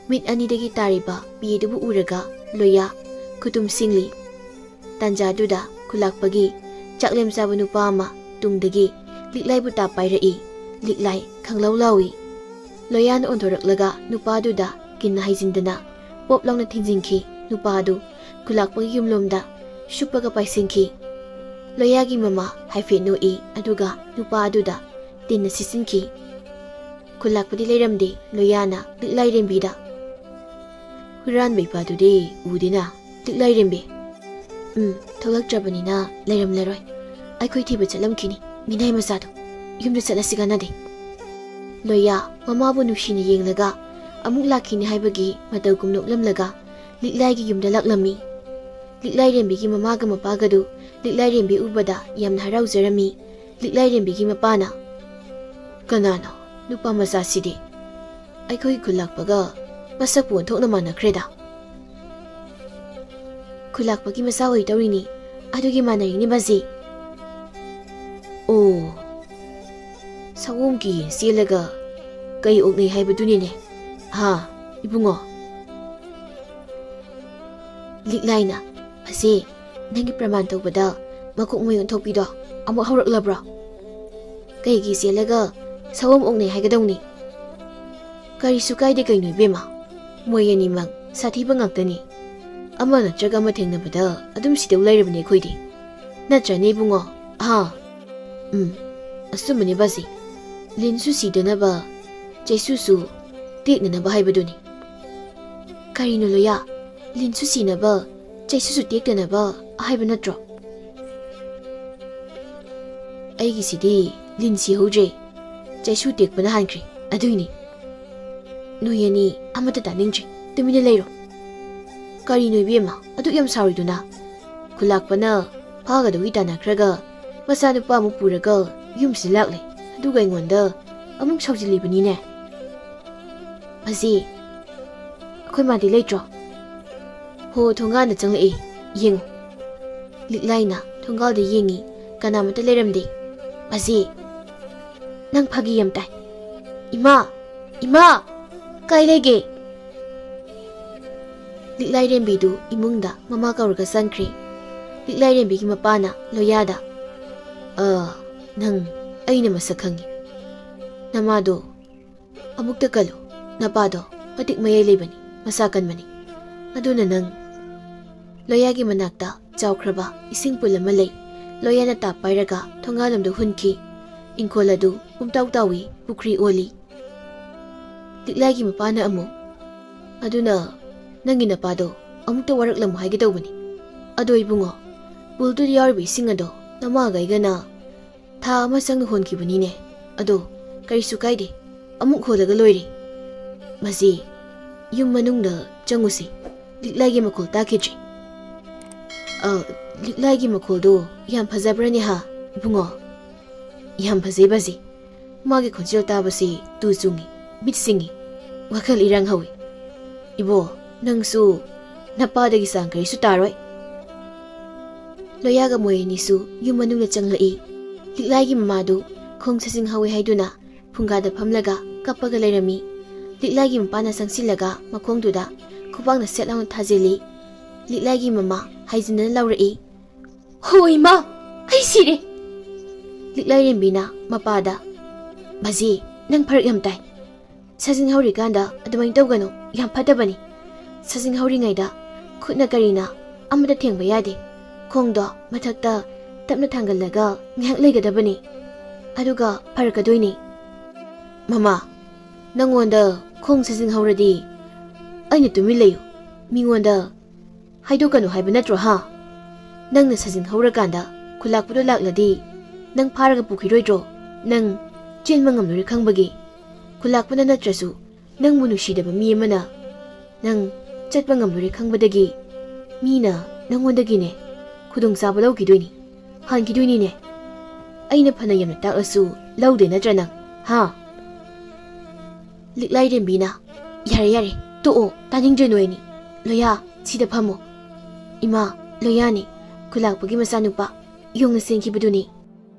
ꯃꯤꯠ ꯑꯅꯤꯗꯒꯤ ꯇꯥꯔꯤꯕ ꯄꯤ ꯑꯗꯨꯕꯨ ꯎꯔꯒ ꯂꯣꯌꯥ ꯈꯨꯇꯨꯝ ꯁꯤꯡꯂꯤ꯫ ꯇꯥꯟꯖꯥꯗꯨꯗ ꯈꯨꯂꯥꯛꯄꯒꯤ ꯆꯥꯛꯂꯦꯝ ꯆꯥꯕ ꯅꯨꯄꯥ ꯑꯃ ꯇꯨꯡꯗꯒꯤ ꯂꯤꯛꯂꯥꯏꯕꯨ ꯇꯥꯞ ꯄꯥꯏꯔꯛꯏ꯫ ꯂꯤꯛꯂꯥꯏ ꯈꯪꯂꯧ ꯂꯥꯎꯏ꯫ ꯂꯣꯌꯥꯅ ꯑꯣꯟꯊꯣꯔꯛꯂꯒ ꯅꯨꯄꯥꯗꯨꯗ ꯀꯤꯟꯅ ꯍꯩꯖꯤꯟꯗꯅ ꯄꯣꯞ ꯂꯥꯎꯅ ꯊꯤꯡꯖꯤꯟꯈꯤ꯫ ꯅꯨꯄꯥ ꯑꯗꯨ ꯈꯨꯂꯥꯛꯄꯒꯤ ꯌꯨꯝꯂꯣꯝꯗ ꯁꯨꯞꯄꯒ ꯄꯥꯏꯁꯤꯟꯈꯤ꯫ ꯂꯣꯌꯥꯒꯤ ꯃꯃꯥ ꯍꯥꯏꯐꯦꯠ ꯅꯣꯛꯏ, ꯑꯗꯨꯒ ꯅꯨꯄꯥ ꯑꯗꯨꯗ ꯇꯤꯟꯅ ꯁꯤꯠꯆꯤꯟꯈꯤ꯫ ꯈꯨꯂꯥꯛꯄꯗꯤ ꯂꯩꯔꯝꯗꯦ꯫ ꯂꯣꯌꯥꯅ ꯂꯤꯛꯂꯥꯏꯔꯦꯝꯕꯤꯗ, "ꯍꯨꯔꯥꯟꯕ ꯏꯄꯥꯗꯨꯗꯤ ꯎꯗꯦꯅ, ꯂꯤꯛꯂꯥꯏꯔꯦꯝꯕꯤ?" "ꯎꯝ, ꯊꯣꯛꯂꯛꯇ꯭ꯔꯕꯅꯤꯅ ꯂꯩꯔꯝꯂꯔꯣꯏ꯫ ꯑꯩꯈꯣꯏ ꯊꯤꯕ ꯆꯠꯂꯝꯈꯤꯅꯤ, ꯃꯤꯅꯥꯏ ꯃꯆꯥꯗꯣ꯫ ꯌꯨꯝꯗ ꯆꯠꯂꯁꯤ, ꯀꯥꯟꯅꯗꯦ꯫" ꯂꯣꯌꯥ ꯃꯃꯥꯕꯨ ꯅꯨꯡꯁꯤꯅ ꯌꯦꯡꯂꯒ ꯑꯃꯨꯛ ꯂꯥꯛꯈꯤꯅꯤ ꯍꯥꯏꯕꯒꯤ ꯃꯇꯧꯒꯨꯝ ꯅꯣꯛꯂꯝꯂꯒ ꯂꯤꯛꯂꯥꯏꯒꯤ ꯌꯨꯝꯗ ꯂꯥꯛꯂꯝꯃꯤ꯫ ꯂꯤꯛꯂꯥꯏꯔꯦꯝꯕꯤꯒꯤ ꯃꯃꯥꯒ ꯃꯄꯥꯒꯗꯨ ꯂꯤꯛꯂꯥꯏꯔꯦꯝꯕꯤ ꯎꯕꯗ ꯌꯥꯝꯅ ꯍꯔꯥꯎꯖꯔꯝꯃꯤ꯫ ꯂꯤꯛꯂꯥꯏꯔꯦꯝꯕꯤꯒꯤ ꯃꯄꯥꯅ, "ꯀꯅꯥꯅꯣ ꯅꯨꯄꯥ ꯃꯆꯥꯁꯤꯗꯤ? ꯑꯩꯈꯣꯏꯒꯤ ꯈꯨꯜꯂꯥꯛꯄꯒ ꯃꯁꯛꯄꯨ ꯑꯣꯟꯊꯣꯛꯅ ꯃꯥꯟꯅꯈ꯭ꯔꯦꯗ꯫" "ꯈꯨꯜꯂꯥꯛꯄꯒꯤ ꯃꯆꯥ ꯑꯣꯏꯗꯧꯔꯤꯅꯤ, ꯑꯗꯨꯒꯤ ꯃꯥꯟꯅꯔꯤꯅꯤ ꯕꯥꯖꯤ꯫" "ꯑꯣ, ꯁꯑꯣꯝꯒꯤ ꯌꯦꯟ ꯆꯦꯜꯂꯒ ꯀꯩ ꯑꯣꯛꯅꯩ ꯍꯥꯏꯕꯗꯨꯅꯤꯅꯦ, ꯍꯥ, ꯏꯕꯨꯡꯉꯣ?" ꯂꯤꯛꯂꯥꯏꯅ, "ꯕꯥꯖꯤ, ꯅꯪꯒꯤ ꯄ꯭ꯔꯃꯥꯟ ꯇꯧꯕꯗ ꯃꯀꯣꯛ ꯃꯩ ꯑꯣꯟꯊꯣꯛꯄꯤꯗꯣ ꯑꯃꯨꯛ ꯍꯧꯔꯛꯂꯕ꯭ꯔꯣ? ꯀꯩꯒꯤ ꯆꯦꯜꯂꯒ ꯁꯑꯣꯝ ꯑꯣꯛꯅꯩ ꯍꯥꯏꯒꯗꯧꯅꯤ? ꯀꯔꯤꯁꯨ ꯀꯥꯏꯗꯦ ꯀꯩꯅꯣ ꯏꯕꯦꯝꯃ, ꯃꯣꯏ ꯑꯅꯤꯃꯛ ꯁꯥꯊꯤꯕ ꯉꯥꯛꯇꯅꯤ꯫ ꯑꯃ ꯅꯠꯇ꯭ꯔꯒ ꯑꯃ ꯊꯦꯡꯅꯕꯗ ꯑꯗꯨꯝ ꯁꯤꯗꯧ ꯂꯩꯔꯕꯅꯦ ꯑꯩꯈꯣꯏꯗꯤ꯫ ꯅꯠꯇ꯭ꯔꯅꯦ ꯏꯕꯨꯡꯉꯣ? ꯑꯍꯥ꯫ ꯎꯝ, ꯑꯆꯨꯝꯕꯅꯦ ꯕꯥꯖꯤ꯫ ꯂꯤꯟꯁꯨ ꯁꯤꯗꯅꯕ, ꯆꯩꯁꯨꯁꯨ ꯇꯦꯛꯅꯅꯕ ꯍꯥꯏꯕꯗꯨꯅꯤ꯫" "ꯀꯔꯤꯅꯣ ꯂꯣꯌꯥ? ꯂꯤꯟꯁꯨ ꯁꯤꯅꯕ, ꯆꯩꯁꯨꯁꯨ ꯇꯦꯛꯇꯅꯕ ꯍꯥꯏꯕ ꯅꯠꯇ꯭ꯔꯣ?" "ꯑꯩꯒꯤꯁꯤꯗꯤ ꯂꯤꯟ ꯁꯤꯍꯧꯗ꯭ꯔꯦ, ꯆꯩꯁꯨ ꯇꯦꯛꯄꯅ ꯍꯥꯟꯈ꯭ꯔꯦ, ꯑꯗꯨꯏꯅꯤ꯫" "ꯅꯣꯏ ꯑꯅꯤ ꯑꯃꯠꯇ ꯇꯥꯅꯤꯡꯗ꯭ꯔꯦ, ꯇꯨꯃꯤꯟꯅ ꯂꯩꯔꯣ꯫" "ꯀꯔꯤꯅꯣ ꯏꯕꯦꯝꯃ, ꯑꯗꯨꯛ ꯌꯥꯝ ꯁꯥꯎꯔꯤꯗꯨꯅ? ꯈꯨꯂꯥꯛꯄꯅ ꯐꯥꯒꯗꯧꯒꯤ ꯇꯥꯟꯅꯈ꯭ꯔꯒ ꯃꯆꯥꯅꯨꯄꯥ ꯑꯃꯨꯛ ꯄꯨꯔꯒ ꯌꯨꯝꯁꯤꯗ ꯂꯥꯛꯂꯦ, ꯑꯗꯨꯒ ꯑꯩꯉꯣꯟꯗ ꯑꯃꯨꯛ ꯁꯥꯎꯖꯤꯜꯂꯤꯕꯅꯤꯅꯦ꯫" "ꯕꯥꯖꯤ, ꯑꯩꯈꯣꯏ ꯃꯥꯗꯤ ꯂꯩꯇ꯭ꯔꯣ?" "ꯍꯣ, ꯊꯣꯡꯒꯥꯟꯗ ꯆꯪꯂꯛꯑꯦ, ꯌꯦꯡꯉꯨ꯫" ꯂꯤꯛꯂꯥꯏꯅ ꯊꯣꯡꯒꯥꯜꯗ ꯌꯦꯡꯉꯤ, ꯀꯅꯥꯃꯠꯇ ꯂꯩꯔꯝꯗꯦ꯫ "ꯕꯥꯖꯤ, ꯅꯪ ꯐꯥꯒꯤ ꯌꯥꯝ ꯇꯥꯏ꯫ ꯏꯃꯥ! ꯏꯃꯥ! ꯀꯥꯏ ꯂꯩꯒꯦ?" ꯂꯤꯛꯂꯥꯏꯔꯦꯝꯕꯤꯗꯨ ꯏꯃꯨꯡꯗ ꯃꯃꯥ ꯀꯧꯔꯒ ꯆꯪꯈ꯭ꯔꯦ꯫ ꯂꯤꯛꯂꯥꯏꯔꯦꯝꯕꯤꯒꯤ ꯃꯄꯥꯅ ꯂꯣꯌꯥꯗ, "ꯑ, ꯅꯪ ꯑꯩꯅ ꯃꯁꯛ ꯈꯪꯉꯤ꯫ ꯅꯃꯥꯗꯣ ꯑꯃꯨꯛꯇ ꯀꯜꯂꯨ꯫ ꯅꯄꯥꯗꯣ ꯃꯇꯤꯛ ꯃꯌꯥꯏ ꯂꯩꯕꯅꯤ, ꯃꯁꯥ ꯀꯟꯕꯅꯤ꯫ ꯑꯗꯨꯅ ꯅꯪ" ꯂꯣꯌꯥꯒꯤ ꯃꯅꯥꯛꯇ ꯆꯥꯎꯈ꯭ꯔꯕ ꯏꯁꯤꯡ ꯄꯨꯜ ꯑꯃ ꯂꯩ꯫ ꯂꯣꯌꯥꯅ ꯇꯥꯞ ꯄꯥꯏꯔꯒ ꯊꯣꯡꯒꯥꯜꯂꯣꯝꯗ ꯍꯨꯟꯈꯤ꯫ ꯏꯪꯈꯣꯜ ꯑꯗꯨ ꯄꯨꯝꯇꯥꯎ ꯇꯥꯎꯏ, ꯄꯨꯈ꯭ꯔꯤ ꯑꯣꯜꯂꯤ꯫ ꯂꯤꯛꯂꯥꯏꯒꯤ ꯃꯄꯥꯅ ꯑꯃꯨꯛ, "ꯑꯗꯨꯅ ꯅꯪꯒꯤ ꯅꯄꯥꯗꯣ ꯑꯃꯨꯛꯇ ꯋꯥꯔꯛꯂꯝꯃꯨ ꯍꯥꯏꯒꯦ ꯇꯧꯕꯅꯤ꯫ ꯑꯗꯣ ꯏꯕꯨꯡꯉꯣ, ꯄꯨꯜꯗꯨꯗ ꯌꯥꯎꯔꯤꯕ ꯏꯁꯤꯡ ꯑꯗꯣ ꯅꯃꯥꯒ ꯑꯩꯒꯅ ꯊꯥ ꯑꯃ ꯆꯪꯅ ꯍꯣꯟꯈꯤꯕꯅꯤꯅꯦ꯫ ꯑꯗꯣ ꯀꯔꯤꯁꯨ ꯀꯥꯏꯗꯦ, ꯑꯃꯨꯛ ꯍꯣꯜꯂꯒ ꯂꯣꯏꯔꯦ꯫ ꯃꯁꯤ ꯌꯨꯝ ꯃꯅꯨꯡꯗ ꯆꯪꯉꯨꯁꯤ꯫ ꯂꯤꯛꯂꯥꯏꯒꯤ ꯃꯈꯣꯜ ꯇꯥꯈꯤꯗ꯭ꯔꯤ꯫ ꯑ, ꯂꯤꯛꯂꯥꯏꯒꯤ ꯃꯈꯣꯜꯗꯣ ꯌꯥꯝ ꯐꯖꯕ꯭ꯔꯅꯦ ꯍꯥ, ꯏꯕꯨꯡꯉꯣ? ꯌꯥꯝ ꯐꯖꯩ ꯕꯥꯖꯤ꯫ ꯃꯥꯒꯤ ꯈꯣꯟꯖꯦꯜ ꯇꯥꯕꯁꯤ ꯇꯨ ꯆꯨꯡꯉꯤ, ꯃꯤꯠ ꯁꯤꯡꯉꯤ, ꯋꯥꯈꯜ ꯏꯔꯥꯡ ꯍꯧꯏ꯫ ꯏꯕꯣ, ꯅꯪꯁꯨ ꯅꯄꯥꯗꯒꯤ ꯆꯥꯡ ꯀꯔꯤꯁꯨ ꯇꯥꯔꯣꯏ꯫ ꯂꯣꯌꯥꯒ ꯃꯣꯏ ꯑꯅꯤꯁꯨ ꯌꯨꯝ ꯃꯅꯨꯡꯗ ꯆꯪꯂꯛꯏ꯫ ꯂꯤꯛꯂꯥꯏꯒꯤ ꯃꯃꯥꯗꯨ ꯈꯣꯡ ꯁꯖꯤꯡ ꯍꯧꯏ ꯍꯥꯏꯗꯨꯅ ꯐꯨꯡꯒꯥꯗ ꯐꯝꯂꯒ ꯀꯞꯄꯒ ꯂꯩꯔꯝꯃꯤ꯫ ꯂꯤꯛꯂꯥꯏꯒꯤ ꯃꯄꯥꯅ ꯆꯪꯁꯤꯜꯂꯒ ꯃꯈꯣꯡꯗꯨꯗ ꯈꯨꯕꯥꯛꯅ ꯁꯦꯠ ꯂꯥꯎꯅ ꯊꯥꯖꯤꯜꯂꯤ꯫ ꯂꯤꯛꯂꯥꯏꯒꯤ ꯃꯃꯥ ꯍꯥꯏꯖꯤꯟꯅꯅ ꯂꯥꯎꯔꯛꯏ, "ꯍꯣ ꯏꯃꯥ, ꯑꯩ ꯁꯤꯔꯦ!" ꯂꯤꯛꯂꯥꯏꯔꯦꯝꯕꯤꯅ ꯃꯄꯥꯗ, "ꯕꯥꯖꯤ, ꯅꯪ ꯐꯔꯛ ꯌꯥꯝ ꯇꯥꯏ꯫ ꯁꯖꯤꯡ ꯍꯧꯔꯤꯀꯥꯟꯗ ꯑꯗꯨꯃꯥꯏꯅ ꯇꯧꯒꯅꯨ, ꯌꯥꯝ ꯐꯠꯇꯕꯅꯤ꯫ ꯁꯖꯤꯡ ꯍꯧꯔꯤꯉꯩꯗ ꯈꯨꯠꯅ ꯀꯔꯤꯅ ꯑꯃꯠꯇ ꯊꯦꯡꯕ ꯌꯥꯗꯦ꯫ ꯈꯣꯡꯗꯣ ꯃꯊꯛꯇ ꯇꯞꯅ ꯊꯥꯡꯒꯠꯂꯒ ꯉꯥꯏꯍꯥꯛ ꯂꯩꯒꯗꯕꯅꯤ, ꯑꯗꯨꯒ ꯐꯔꯛꯀꯗꯣꯏꯅꯤ꯫" "ꯃꯃꯥ, ꯅꯪꯉꯣꯟꯗ ꯈꯣꯡ ꯁꯖꯤꯡ ꯍꯧꯔꯗꯤ ꯑꯩꯅ ꯇꯨꯃꯤꯟ ꯂꯩꯌꯨ, ꯃꯤꯉꯣꯟꯗ ꯍꯥꯏꯗꯣꯛꯀꯅꯨ ꯍꯥꯏꯕ ꯅꯠꯇ꯭ꯔꯣ ꯍꯥ? ꯅꯪꯅ ꯁꯖꯤꯡ ꯍꯧꯔꯀꯥꯟꯗ ꯈꯨꯂꯥꯛꯄꯗꯣ ꯂꯥꯛꯂꯗꯤ ꯅꯪ ꯐꯥꯔꯒ ꯄꯨꯈꯤꯔꯣꯏꯗ꯭ꯔꯣ? ꯅꯪ ꯆꯦꯟꯕ ꯉꯝꯂꯣꯏꯔꯦ ꯈꯪꯕꯒꯤ꯫ ꯈꯨꯂꯥꯛꯄꯅ ꯅꯠꯇ꯭ꯔꯁꯨ ꯅꯪꯕꯨ ꯅꯨꯡꯁꯤꯗꯕ ꯃꯤ ꯑꯃꯅ ꯅꯪ ꯆꯠꯄ ꯉꯝꯂꯣꯏꯔꯦ ꯈꯪꯕꯗꯒꯤ ꯃꯤꯅ ꯅꯪꯉꯣꯟꯗꯒꯤꯅꯦ ꯈꯨꯗꯣꯡꯆꯥꯕ ꯂꯧꯈꯤꯗꯣꯏꯅꯤ, ꯍꯥꯟꯈꯤꯗꯣꯏꯅꯤꯅꯦ꯫ ꯑꯩꯅ ꯐꯅ ꯌꯥꯝꯅ ꯇꯥꯛꯂꯁꯨ ꯂꯧꯗꯦ ꯅꯠꯇ꯭ꯔ ꯅꯪ, ꯍꯥ?" ꯂꯤꯛꯂꯥꯏꯔꯦꯝꯕꯤꯅ, "ꯌꯥꯔꯦ, ꯌꯥꯔꯦ, ꯇꯣꯛꯑꯣ, ꯇꯥꯅꯤꯡꯗ꯭ꯔꯦ ꯅꯣꯏ ꯑꯅꯤ꯫ ꯂꯣꯌꯥ, ꯁꯤꯗ ꯐꯝꯃꯣ꯫ ꯏꯃꯥ, ꯂꯣꯌꯥꯅꯤ, ꯈꯨꯂꯥꯛꯄꯒꯤ ꯃꯆꯥꯅꯨꯄꯥ, ꯌꯣꯡꯅ ꯆꯦꯟꯈꯤꯕꯗꯨꯅꯤ꯫"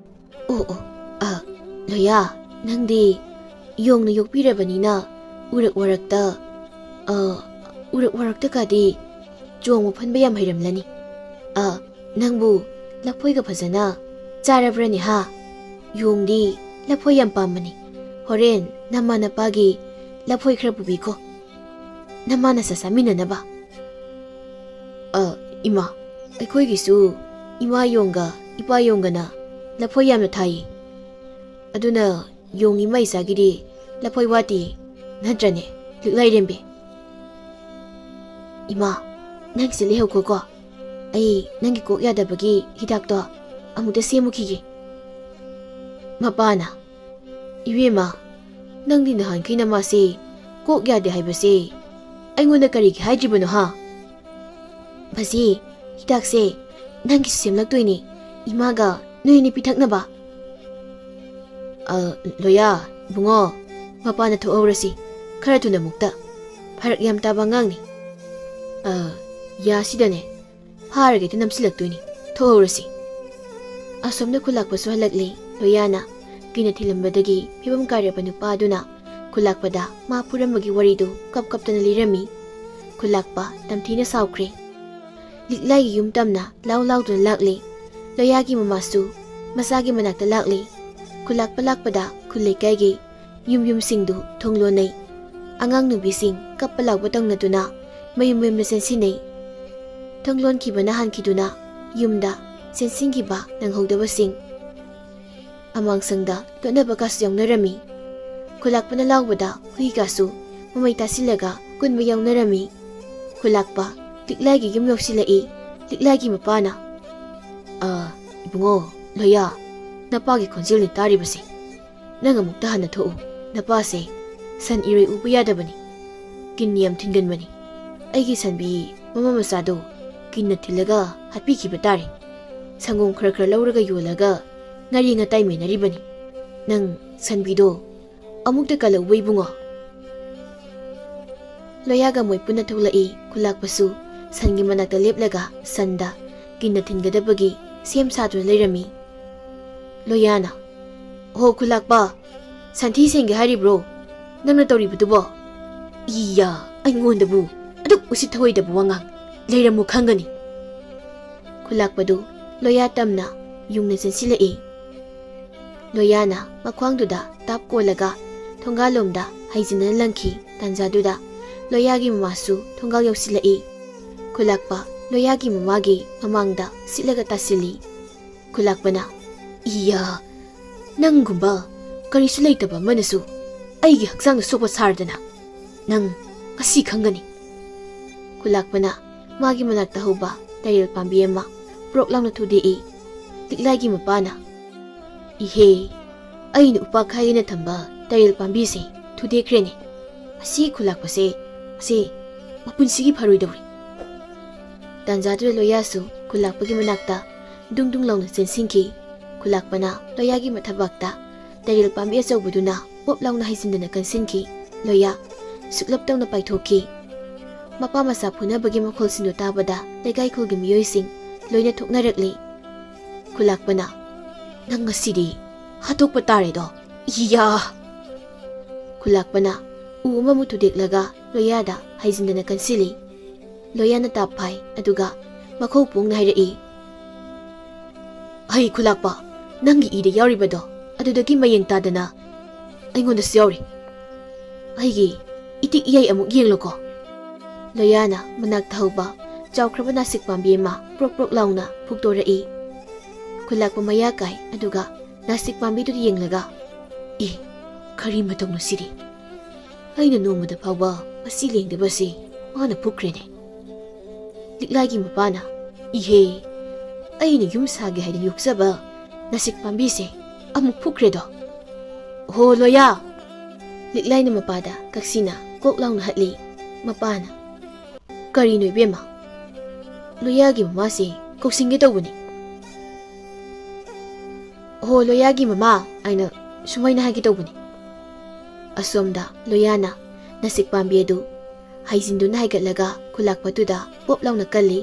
"ꯑꯣ, ꯑꯣ, ꯑ, ꯂꯣꯌꯥ, ꯅꯪꯗꯤ ꯌꯣꯡꯅ ꯌꯣꯛꯄꯤꯔꯕꯅꯤꯅ ꯎꯔꯛ ꯋꯥꯔꯛꯇ, ꯑ, ꯎꯔꯛ ꯋꯥꯔꯛꯇ ꯀꯥꯗꯤ ꯆꯣꯡꯕ ꯐꯟꯕ ꯌꯥꯝ ꯍꯩꯔꯝꯂꯅꯤ꯫ ꯑ, ꯅꯪꯕꯨ ꯂꯐꯣꯏꯒ ꯐꯖꯅ ꯆꯥꯔꯕ꯭ꯔꯅꯦ ꯍꯥ? ꯌꯣꯡꯗꯤ ꯂꯐꯣꯏ ꯌꯥꯝ ꯄꯥꯝꯕꯅꯤ꯫ ꯍꯣꯔꯦꯟ ꯅꯃꯥ ꯅꯄꯥꯒꯤ ꯂꯐꯣꯏ ꯈꯔ ꯄꯨꯕꯤꯈꯣ, ꯅꯃꯥ ꯅꯆꯥ ꯆꯥꯃꯤꯟꯅꯅꯕ꯫" "ꯑ, ꯏꯃꯥ, ꯑꯩꯈꯣꯏꯒꯤꯁꯨ ꯏꯃꯥ ꯌꯣꯡꯒ ꯏꯄꯥ ꯌꯣꯡꯒꯅ ꯂꯐꯣꯏ ꯌꯥꯝꯅ ꯊꯥꯏꯌꯦ꯫ ꯑꯗꯨꯅ ꯌꯣꯡ ꯏꯃꯥ ꯏꯆꯥꯒꯤꯗꯤ ꯂꯐꯣꯏ ꯋꯥꯠꯇꯦ, ꯅꯠꯇ꯭ꯔꯅꯦ, ꯂꯤꯛꯂꯥꯏꯔꯦꯝꯕꯤ?" "ꯏꯃꯥ, ꯅꯪꯁꯤ ꯂꯩꯍꯧꯈꯣꯀꯣ, ꯑꯩ ꯅꯪꯒꯤ ꯀꯣꯛ ꯌꯥꯗꯕꯒꯤ ꯍꯤꯗꯥꯛꯇꯣ ꯑꯃꯨꯛꯇ ꯁꯦꯝꯃꯨꯈꯤꯒꯦ꯫" ꯃꯄꯥꯅ, "ꯏꯕꯦꯝꯃ, ꯅꯪꯗꯤ ꯅꯍꯥꯟꯈꯩ ꯅꯃꯥꯁꯦ ꯀꯣꯛ ꯌꯥꯗꯦ ꯍꯥꯏꯕꯁꯦ ꯑꯩꯉꯣꯟꯗ ꯀꯔꯤꯒꯤ ꯍꯥꯏꯗ꯭ꯔꯤꯕꯅꯣ ꯍꯥ? ꯕꯖꯤ, ꯍꯤꯗꯥꯛꯁꯦ ꯅꯪꯒꯤꯁꯨ ꯁꯦꯝꯂꯛꯇꯣꯏꯅꯤ꯫ ꯏꯃꯥꯒ ꯅꯣꯏ ꯑꯅꯤ ꯄꯤꯊꯛꯅꯕ꯫ ꯑ, ꯂꯣꯌꯥ, ꯏꯕꯨꯡꯉꯣ, ꯃꯄꯥꯟꯗ ꯊꯣꯛꯍꯧꯔꯁꯤ꯫ ꯈꯔ ꯊꯨꯅ ꯑꯃꯨꯛꯇ꯫ ꯐꯔꯛ ꯌꯥꯝ ꯇꯥꯕ ꯑꯉꯥꯡꯅꯤ꯫ ꯑ, ꯌꯥꯁꯤꯗꯅꯦ꯫ ꯐꯥꯔꯒ ꯍꯦꯛꯇ ꯅꯝꯁꯤꯜꯂꯛꯇꯣꯏꯅꯤ꯫ ꯊꯣꯛꯍꯧꯔꯁꯤ꯫ ꯑꯁꯣꯝꯗ ꯈꯨꯂꯥꯛꯄꯁꯨ ꯍꯜꯂꯛꯂꯦ꯫ ꯂꯣꯌꯥꯅ ꯀꯤꯟꯅ ꯊꯤꯜꯂꯝꯕꯗꯒꯤ ꯐꯤꯕꯝ ꯀꯥꯏꯔꯕ ꯅꯨꯄꯥ ꯑꯗꯨꯅ ꯈꯨꯂꯥꯛꯄꯗ ꯃꯥ ꯐꯨꯔꯝꯕꯒꯤ ꯋꯥꯔꯤꯗꯨ ꯀꯞ ꯀꯞꯇꯅ ꯂꯤꯔꯝꯃꯤ꯫ ꯈꯨꯂꯥꯛꯄ ꯇꯝꯊꯤꯅ ꯁꯥꯎꯈ꯭ꯔꯦ꯫ ꯂꯤꯛꯂꯥꯏꯒꯤ ꯌꯨꯝ ꯇꯝꯅ ꯂꯥꯎ ꯂꯥꯎꯗꯨꯅ ꯂꯥꯛꯂꯦ꯫ ꯂꯣꯌꯥꯒꯤ ꯃꯃꯥꯁꯨ ꯃꯆꯥꯒꯤ ꯃꯅꯥꯛꯇ ꯂꯥꯛꯂꯦ꯫ ꯈꯨꯂꯥꯛꯄ ꯂꯥꯛꯄꯗ ꯈꯨꯜ ꯂꯩꯀꯥꯏꯒꯤ ꯌꯨꯝ ꯌꯨꯝꯁꯤꯡꯗꯨ ꯊꯣꯡ ꯂꯣꯟꯅꯩ꯫ ꯑꯉꯥꯡ ꯅꯨꯕꯤꯁꯤꯡ ꯀꯞꯄ ꯂꯥꯎꯕ ꯇꯧꯅꯗꯨꯅ ꯃꯌꯨꯝ ꯃꯌꯨꯝꯗ ꯆꯦꯟꯁꯤꯟꯅꯩ꯫ ꯊꯣꯡ ꯂꯣꯟꯈꯤꯕꯅ ꯍꯥꯟꯈꯤꯗꯨꯅ ꯌꯨꯝꯗ ꯆꯦꯟꯁꯤꯟꯈꯤꯕ ꯅꯪꯍꯧꯗꯕꯁꯤꯡ꯫ ꯑꯃꯥꯡꯁꯪꯗ ꯂꯣꯠꯅꯕꯒꯁꯨ ꯌꯥꯎꯅꯔꯝꯃꯤ꯫ ꯈꯨꯂꯥꯛꯄꯅ ꯂꯥꯎꯕꯗ ꯍꯨꯏꯒꯁꯨ ꯃꯃꯩ ꯇꯥꯁꯤꯜꯂꯒ ꯀꯨꯟꯕ ꯌꯥꯎꯅꯔꯝꯃꯤ꯫ ꯈꯨꯂꯥꯛꯄ ꯂꯤꯛꯂꯥꯏꯒꯤ ꯌꯨꯝ ꯌꯧꯁꯤꯜꯂꯛꯏ꯫ ꯂꯤꯛꯂꯥꯏꯒꯤ ꯃꯄꯥꯅ, "ꯑ, ꯏꯕꯨꯡꯉꯣ, ꯂꯣꯌꯥ, ꯅꯄꯥꯒꯤ ꯈꯣꯟꯖꯦꯜꯅꯤ ꯇꯥꯔꯤꯕꯁꯦ꯫ ꯅꯪ ꯑꯃꯨꯛꯇ ꯍꯟꯅ ꯊꯣꯛꯎ꯫ ꯅꯄꯥꯁꯦ ꯁꯟ ꯏꯔꯣꯏ ꯎꯕ ꯌꯥꯗꯕꯅꯤ꯫ ꯀꯤꯟ ꯌꯥꯝ ꯊꯤꯟꯒꯟꯕꯅꯤ꯫ ꯑꯩꯒꯤ ꯁꯟꯕꯤ ꯃꯃꯥ ꯃꯆꯥꯗꯣ ꯀꯤꯟꯅ ꯊꯤꯜꯂꯒ ꯍꯥꯠꯄꯤꯈꯤꯕ ꯇꯥꯔꯦ꯫ ꯁꯪꯒꯣꯝ ꯈꯔ ꯈꯔ ꯂꯧꯔꯒ ꯌꯣꯜꯂꯒ ꯉꯥꯔꯤ ꯉꯇꯥꯏ ꯃꯦꯟꯅꯔꯤꯕꯅꯤ꯫ ꯅꯪ ꯁꯟꯕꯤꯗꯣ ꯑꯃꯨꯛꯇ ꯀꯜꯂꯛꯎ ꯏꯕꯨꯡꯉꯣ꯫" ꯂꯣꯌꯥꯒ ꯃꯣꯏ ꯄꯨꯟꯅ ꯊꯣꯛꯂꯛꯏ꯫ ꯈꯨꯂꯥꯛꯄꯁꯨ ꯁꯟꯒꯤ ꯃꯅꯥꯛꯇ ꯂꯦꯞꯂꯒ ꯁꯟꯗ ꯀꯤꯟꯅ ꯊꯤꯟꯒꯗꯕꯒꯤ ꯁꯦꯝ ꯁꯥꯗꯨꯅ ꯂꯩꯔꯝꯃꯤ꯫ ꯂꯣꯌꯥꯅ, "ꯍꯣ ꯈꯨꯂꯥꯛꯄ, ꯁꯟꯊꯤ ꯁꯦꯡꯒꯦ ꯍꯥꯏꯔꯤꯕ꯭ꯔꯣ ꯅꯪꯅ ꯇꯧꯔꯤꯕꯗꯨꯕꯣ? ꯏꯌꯥ, ꯑꯩꯉꯣꯟꯗꯕꯨ ꯑꯗꯨꯛ ꯎꯁꯤꯠ ꯊꯑꯣꯏꯗꯕ ꯋꯥꯉꯥꯡ꯫ ꯂꯩꯔꯝꯃꯨ ꯈꯪꯒꯅꯤ꯫" ꯈꯨꯂꯥꯛꯄꯗꯨ ꯂꯣꯌꯥ ꯇꯝꯅ ꯌꯨꯡꯅ ꯆꯦꯟꯁꯤꯜꯂꯛꯏ꯫ ꯂꯣꯌꯥꯅ ꯃꯈ꯭ꯋꯥꯡꯗꯨꯗ ꯇꯥꯞ ꯀꯣꯜꯂꯒ ꯊꯣꯡꯒꯥꯜꯂꯣꯝꯗ ꯍꯥꯏꯖꯤꯟꯗꯅ ꯂꯪꯈꯤ꯫ ꯇꯥꯟꯖꯥꯗꯨꯗ ꯂꯣꯌꯥꯒꯤ ꯃꯃꯥꯁꯨ ꯊꯣꯡꯒꯥꯜ ꯌꯧꯁꯤꯜꯂꯛꯏ꯫ ꯈꯨꯂꯥꯛꯄ ꯂꯣꯌꯥꯒꯤ ꯃꯃꯥꯒꯤ ꯃꯃꯥꯡꯗ ꯁꯤꯠꯂꯒ ꯇꯥꯁꯤꯜꯂꯤ꯫ ꯈꯨꯂꯥꯛꯄꯅ, "ꯏꯌꯥ, ꯅꯪꯒꯨꯝꯕ ꯀꯔꯤꯁꯨ ꯂꯩꯇꯕ ꯑꯃꯅꯁꯨ ꯑꯩꯒꯤ ꯍꯛꯆꯥꯡꯗ ꯁꯣꯛꯄ ꯁꯥꯔꯗꯅ꯫ ꯅꯪ ꯉꯁꯤ ꯈꯪꯒꯅꯤ꯫" ꯈꯨꯂꯥꯛꯄꯅ ꯃꯥꯒꯤ ꯃꯅꯥꯛꯇ ꯍꯧꯕ ꯇꯥꯏꯔꯦꯜ ꯄꯥꯝꯕꯤ ꯑꯃ ꯄ꯭ꯔꯣꯛ ꯂꯥꯎꯅ ꯊꯨꯗꯦꯛꯏ꯫ ꯂꯤꯛꯂꯥꯏꯒꯤ ꯃꯄꯥꯅ, "ꯏꯍꯦ, ꯑꯩꯅ ꯎꯄꯥꯛ ꯈꯥꯏꯒꯦꯅ ꯊꯝꯕ ꯇꯔꯦꯜ ꯄꯥꯝꯕꯤꯁꯦ ꯊꯨꯗꯦꯛꯈ꯭ꯔꯦꯅꯦ꯫ ꯑꯁꯤ ꯈꯨꯂꯥꯛꯄꯁꯦ, ꯑꯁꯤ ꯃꯄꯨꯟꯁꯤꯒꯤ ꯐꯔꯣꯏꯗꯧꯔꯤ꯫ ꯇꯥꯟꯖꯥꯗꯨꯗ ꯂꯣꯌꯥꯁꯨ ꯈꯨꯂꯥꯛꯄꯒꯤ ꯃꯅꯥꯛꯇ ꯗꯨꯡ ꯗꯨꯡ ꯂꯥꯎꯅ ꯆꯦꯟꯁꯤꯟꯈꯤ꯫ ꯈꯨꯂꯥꯛꯄꯅ ꯂꯣꯌꯥꯒꯤ ꯃꯊꯕꯥꯛꯇ ꯇꯔꯦꯜ ꯄꯥꯝꯕꯤ ꯑꯆꯧꯕꯗꯨꯅ ꯄꯣꯞ ꯂꯥꯎꯅ ꯍꯩꯖꯤꯟꯗꯅ ꯀꯟꯁꯤꯟꯈꯤ꯫ ꯂꯣꯌꯥ ꯁꯨꯛꯂꯞ ꯇꯧꯅ ꯄꯥꯏꯊꯣꯛꯈꯤ꯫ ꯃꯄꯥ ꯃꯆꯥ ꯐꯨꯅꯕꯒꯤ ꯃꯈꯣꯜꯁꯤꯡꯗꯨ ꯇꯥꯕꯗ ꯂꯩꯀꯥꯏ ꯈꯨꯜꯒꯤ ꯃꯤꯑꯣꯏꯁꯤꯡ ꯂꯣꯏꯅ ꯊꯣꯛꯅꯔꯛꯂꯤ꯫ ꯈꯨꯂꯥꯛꯄꯅ, "ꯅꯪ ꯉꯁꯤꯗꯤ ꯍꯥꯠꯇꯣꯛꯄ ꯇꯥꯔꯦꯗꯣ꯫ ꯏꯌꯥ!" ꯈꯨꯂꯥꯛꯄꯅ ꯎ ꯑꯃꯃꯨꯛ ꯊꯨꯗꯦꯛꯂꯒ ꯂꯣꯌꯥꯗ ꯍꯩꯖꯤꯟꯗꯅ ꯀꯟꯁꯤꯜꯂꯤ꯫ ꯂꯣꯌꯥꯅ ꯇꯥꯞ ꯐꯥꯏ, ꯑꯗꯨꯒ ꯃꯈꯧ ꯄꯣꯡꯅ ꯍꯥꯏꯔꯛꯏ, "ꯍꯩ ꯈꯨꯂꯥꯛꯄ, ꯅꯪꯒꯤ ꯏꯗ ꯌꯥꯎꯔꯤꯕꯗꯣ ꯑꯗꯨꯗꯒꯤ ꯃꯌꯦꯡ ꯇꯥꯗꯅ ꯑꯩꯉꯣꯟꯗꯁꯨ ꯌꯥꯎꯔꯤ꯫ ꯑꯩꯒꯤ ꯏꯇꯤꯛ ꯏꯌꯥꯏ ꯑꯃꯨꯛ ꯌꯦꯡꯂꯣꯀꯣ꯫" ꯂꯣꯌꯥꯅ ꯃꯅꯥꯛꯇ ꯍꯧꯕ ꯆꯥꯎꯈ꯭ꯔꯕ ꯅꯥꯁꯤꯛ ꯄꯥꯝꯕꯤ ꯑꯃ ꯄ꯭ꯔꯣꯛ ꯄ꯭ꯔꯣꯛ ꯂꯥꯎꯅ ꯐꯨꯛꯇꯣꯔꯛꯏ꯫ ꯈꯨꯂꯥꯛꯄ ꯃꯌꯥ ꯀꯥꯏ, ꯑꯗꯨꯒ ꯅꯥꯁꯤꯛ ꯄꯥꯝꯕꯤꯗꯨꯗ ꯌꯦꯡꯂꯒ, "ꯑꯦ, ꯀꯔꯤ ꯃꯇꯧꯅꯣ ꯁꯤꯗꯤ? ꯑꯩꯅ ꯅꯣꯡꯃꯗ ꯐꯥꯎꯕ ꯃꯁꯤ ꯂꯦꯡꯗꯕꯁꯤ ꯃꯥꯅ ꯐꯨꯛꯈ꯭ꯔꯦꯅꯦ꯫" ꯂꯤꯛꯂꯥꯏꯒꯤ ꯃꯄꯥꯅ, "ꯏꯍꯦ, ꯑꯩꯅ ꯌꯨꯝ ꯁꯥꯒꯦ ꯍꯥꯏꯗꯅ ꯌꯣꯛꯆꯕ ꯅꯥꯁꯤꯛ ꯄꯥꯝꯕꯤꯁꯦ ꯑꯃꯨꯛ ꯐꯨꯛꯈ꯭ꯔꯦꯗꯣ꯫ ꯍꯣ ꯂꯣꯌꯥ!" ꯂꯤꯛꯂꯥꯏꯅ ꯃꯄꯥꯗ ꯀꯛꯁꯤꯅ ꯀꯣꯛ ꯂꯥꯎꯅ ꯍꯠꯂꯤ꯫ ꯃꯄꯥꯅ, "ꯀꯔꯤꯅꯣ ꯏꯕꯦꯝꯃ?" "ꯂꯣꯌꯥꯒꯤ ꯃꯃꯥꯁꯦ ꯀꯧꯁꯤꯟꯒꯦ ꯇꯧꯕꯅꯤ꯫ ꯍꯣ ꯂꯣꯌꯥꯒꯤ ꯃꯃꯥ ꯍꯥꯏꯅ ꯁꯨꯃꯥꯏꯅ ꯍꯥꯏꯒꯦ ꯇꯧꯕꯅꯤ꯫" ꯑꯁꯣꯝꯗ ꯂꯣꯌꯥꯅ ꯅꯥꯁꯤꯛ ꯄꯥꯝꯕꯤ ꯑꯗꯨ ꯍꯩꯖꯤꯟꯗꯨꯅ ꯍꯥꯏꯒꯠꯂꯒ ꯈꯨꯂꯥꯛꯄꯗꯨꯗ ꯄꯣꯞ ꯂꯥꯎꯅ ꯀꯜꯂꯤ꯫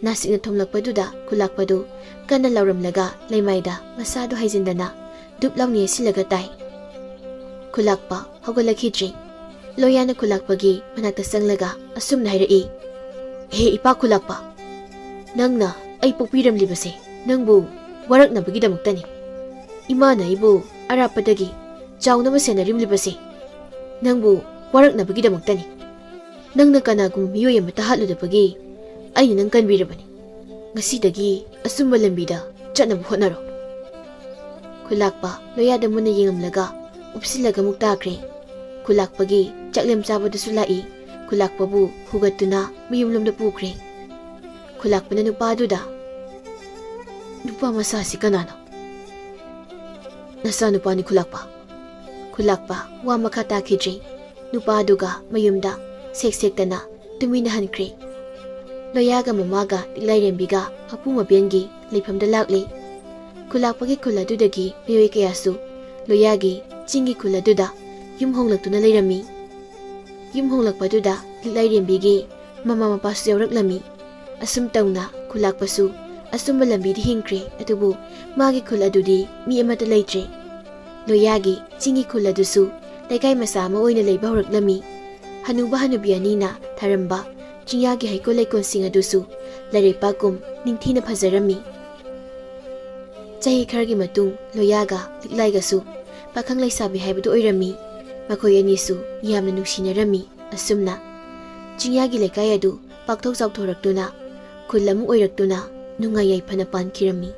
ꯅꯥꯁꯤꯛꯅ ꯊꯣꯝꯂꯛꯄꯗꯨꯗ ꯈꯨꯂꯥꯛꯄꯗꯨ ꯀꯟꯅ ꯂꯥꯎꯔꯝꯂꯒ ꯂꯩꯃꯥꯏꯗ ꯃꯁꯥꯗꯨ ꯍꯩꯖꯤꯟꯗꯅ ꯗꯨꯞ ꯂꯥꯎꯅ ꯌꯩꯁꯤꯜꯂꯒ ꯇꯥꯏ꯫ ꯈꯨꯂꯥꯛꯄ ꯍꯧꯒꯠꯂꯛꯈꯤꯗ꯭ꯔꯤ꯫ ꯂꯣꯌꯥꯅ ꯈꯨꯂꯥꯛꯄꯒꯤ ꯃꯅꯥꯛꯇ ꯆꯪꯂꯒ ꯑꯁꯨꯝꯅ ꯍꯥꯏꯔꯛꯏ, "ꯍꯦ ꯏꯄꯥ ꯈꯨꯂꯥꯛꯄ, ꯅꯪꯅ ꯑꯩ ꯄꯣꯛꯄꯤꯔꯝꯂꯤꯕꯁꯦ ꯅꯪꯕꯨ ꯋꯥꯔꯛꯅꯕꯒꯤꯗꯃꯛꯇꯅꯤ꯫ ꯏꯃꯥꯅ ꯑꯩꯕꯨ ꯑꯔꯥꯞꯄꯗꯒꯤ ꯆꯥꯎꯅꯕ ꯁꯦꯟꯅꯔꯤꯝꯂꯤꯕꯁꯦ ꯅꯪꯕꯨ ꯋꯥꯔꯛꯅꯕꯒꯤꯗꯃꯛꯇꯅꯤ꯫ ꯅꯪꯅ ꯀꯅꯥꯒꯨꯝꯕ ꯃꯤꯑꯣꯏ ꯑꯃꯠꯇ ꯍꯥꯠꯂꯨꯗꯕꯒꯤ ꯑꯩꯅ ꯅꯪ ꯀꯟꯕꯤꯔꯕꯅꯤ꯫ ꯉꯁꯤꯗꯒꯤ ꯑꯆꯨꯝꯕ ꯂꯝꯕꯤꯗ ꯆꯠꯅꯕ ꯍꯣꯠꯅꯔꯣ꯫" ꯈꯨꯂꯥꯛꯄ ꯂꯣꯌꯥꯗ ꯃꯨꯟꯅ ꯌꯦꯡꯂꯝꯂꯒ ꯎꯞꯁꯤꯜꯂꯒ ꯑꯃꯨꯛ ꯇꯥꯈ꯭ꯔꯦ꯫ ꯈꯨꯂꯥꯛꯄꯒꯤ ꯆꯥꯛꯂꯦꯝ ꯆꯥꯕꯗꯨꯁꯨ ꯂꯥꯛꯏ꯫ ꯈꯨꯂꯥꯛꯄꯕꯨ ꯍꯨꯒꯠꯇꯨꯅ ꯃꯌꯨꯝꯂꯣꯝꯗ ꯄꯨꯈ꯭ꯔꯦ꯫ ꯈꯨꯂꯥꯛꯄꯅ ꯅꯨꯄꯥꯗꯨꯗ, "ꯅꯨꯄꯥ ꯃꯆꯥꯁꯤ ꯀꯅꯥꯅꯣ?" "ꯅꯆꯥꯅꯨꯄꯥꯅꯤ ꯈꯨꯂꯥꯛꯄ꯫ ꯈꯨꯜꯂꯥꯛꯄ ꯋꯥ ꯃꯈꯥ ꯇꯥꯈꯤꯗ꯭ꯔꯦ꯫ ꯅꯨꯄꯥꯗꯨꯒ ꯃꯌꯨꯝꯗ ꯁꯦꯛ ꯁꯦꯛꯇꯅ ꯇꯨꯃꯤꯟꯅ ꯍꯟꯈ꯭ꯔꯦ꯫ ꯂꯣꯌꯥꯒ ꯃꯃꯥꯒ ꯂꯤꯛꯂꯥꯏꯔꯦꯝꯕꯤꯒ ꯃꯄꯨ ꯃꯕꯦꯟꯒꯤ ꯂꯩꯐꯝꯗ ꯂꯥꯛꯂꯤ꯫ ꯈꯨꯜꯂꯥꯛꯄꯒꯤ ꯈꯨꯜ ꯑꯗꯨꯗꯒꯤ ꯃꯤꯑꯣꯏ ꯀꯌꯥꯁꯨ ꯂꯣꯌꯥꯒꯤ ꯆꯤꯡꯒꯤ ꯈꯨꯜ ꯑꯗꯨꯗ ꯌꯨꯝ ꯍꯣꯡꯂꯛꯇꯨꯅ ꯂꯩꯔꯝꯃꯤ꯫ ꯌꯨꯝ ꯍꯣꯡꯂꯛꯄꯗꯨꯗ ꯂꯤꯛꯂꯥꯏꯔꯦꯝꯕꯤꯒꯤ ꯃꯃꯥ ꯃꯄꯥꯁꯨ ꯌꯥꯎꯔꯛꯂꯝꯃꯤ꯫ ꯑꯁꯨꯝ ꯇꯧꯅ ꯈꯨꯜꯂꯥꯛꯄꯁꯨ ꯑꯆꯨꯝꯕ ꯂꯝꯕꯤꯗ ꯍꯤꯡꯈ꯭ꯔꯦ, ꯑꯗꯨꯕꯨ ꯃꯥꯒꯤ ꯈꯨꯜ ꯑꯗꯨꯗꯤ ꯃꯤ ꯑꯃꯠꯇ ꯂꯩꯇ꯭ꯔꯦ꯫ ꯂꯣꯌꯥꯒꯤ ꯆꯤꯡꯒꯤ ꯈꯨꯜ ꯑꯗꯨꯁꯨ ꯂꯩꯀꯥꯏ ꯃꯆꯥ ꯑꯃ ꯑꯣꯏꯅ ꯂꯩꯕ ꯍꯧꯔꯛꯂꯝꯃꯤ꯫ ꯍꯅꯨꯕ ꯍꯅꯨꯕꯤ ꯑꯅꯤꯅ ꯊꯥꯔꯝꯕ ꯆꯤꯡꯌꯥꯒꯤ ꯍꯩꯀꯣꯜ ꯂꯩꯀꯣꯜꯁꯤꯡ ꯑꯗꯨꯁꯨ ꯂꯩꯔꯩꯄꯥꯛꯀꯨꯝ ꯅꯤꯡꯊꯤꯅ ꯐꯖꯔꯝꯃꯤ꯫ ꯆꯍꯤ ꯈꯔꯒꯤ ꯃꯇꯨꯡ ꯂꯣꯌꯥꯒ ꯂꯤꯛꯂꯥꯏꯒꯁꯨ ꯄꯥꯈꯪ ꯂꯩꯁꯥꯕꯤ ꯍꯥꯏꯕꯗꯨ ꯑꯣꯏꯔꯝꯃꯤ꯫ ꯃꯈꯣꯏ ꯑꯅꯤꯁꯨ ꯌꯥꯝꯅ ꯅꯨꯡꯁꯤꯅꯔꯝꯃꯤ꯫ ꯑꯁꯨꯝꯅ ꯆꯤꯡꯌꯥꯒꯤ ꯂꯩꯀꯥꯏ ꯑꯗꯨ ꯄꯥꯛꯊꯣꯛ ꯆꯥꯎꯊꯣꯔꯛꯇꯨꯅ ꯈꯨꯜ ꯑꯃ ꯑꯣꯏꯔꯛꯇꯨꯅ ꯅꯨꯡꯉꯥꯏ ꯌꯥꯏꯐꯅ ꯄꯥꯟꯈꯤꯔꯝꯃꯤ꯫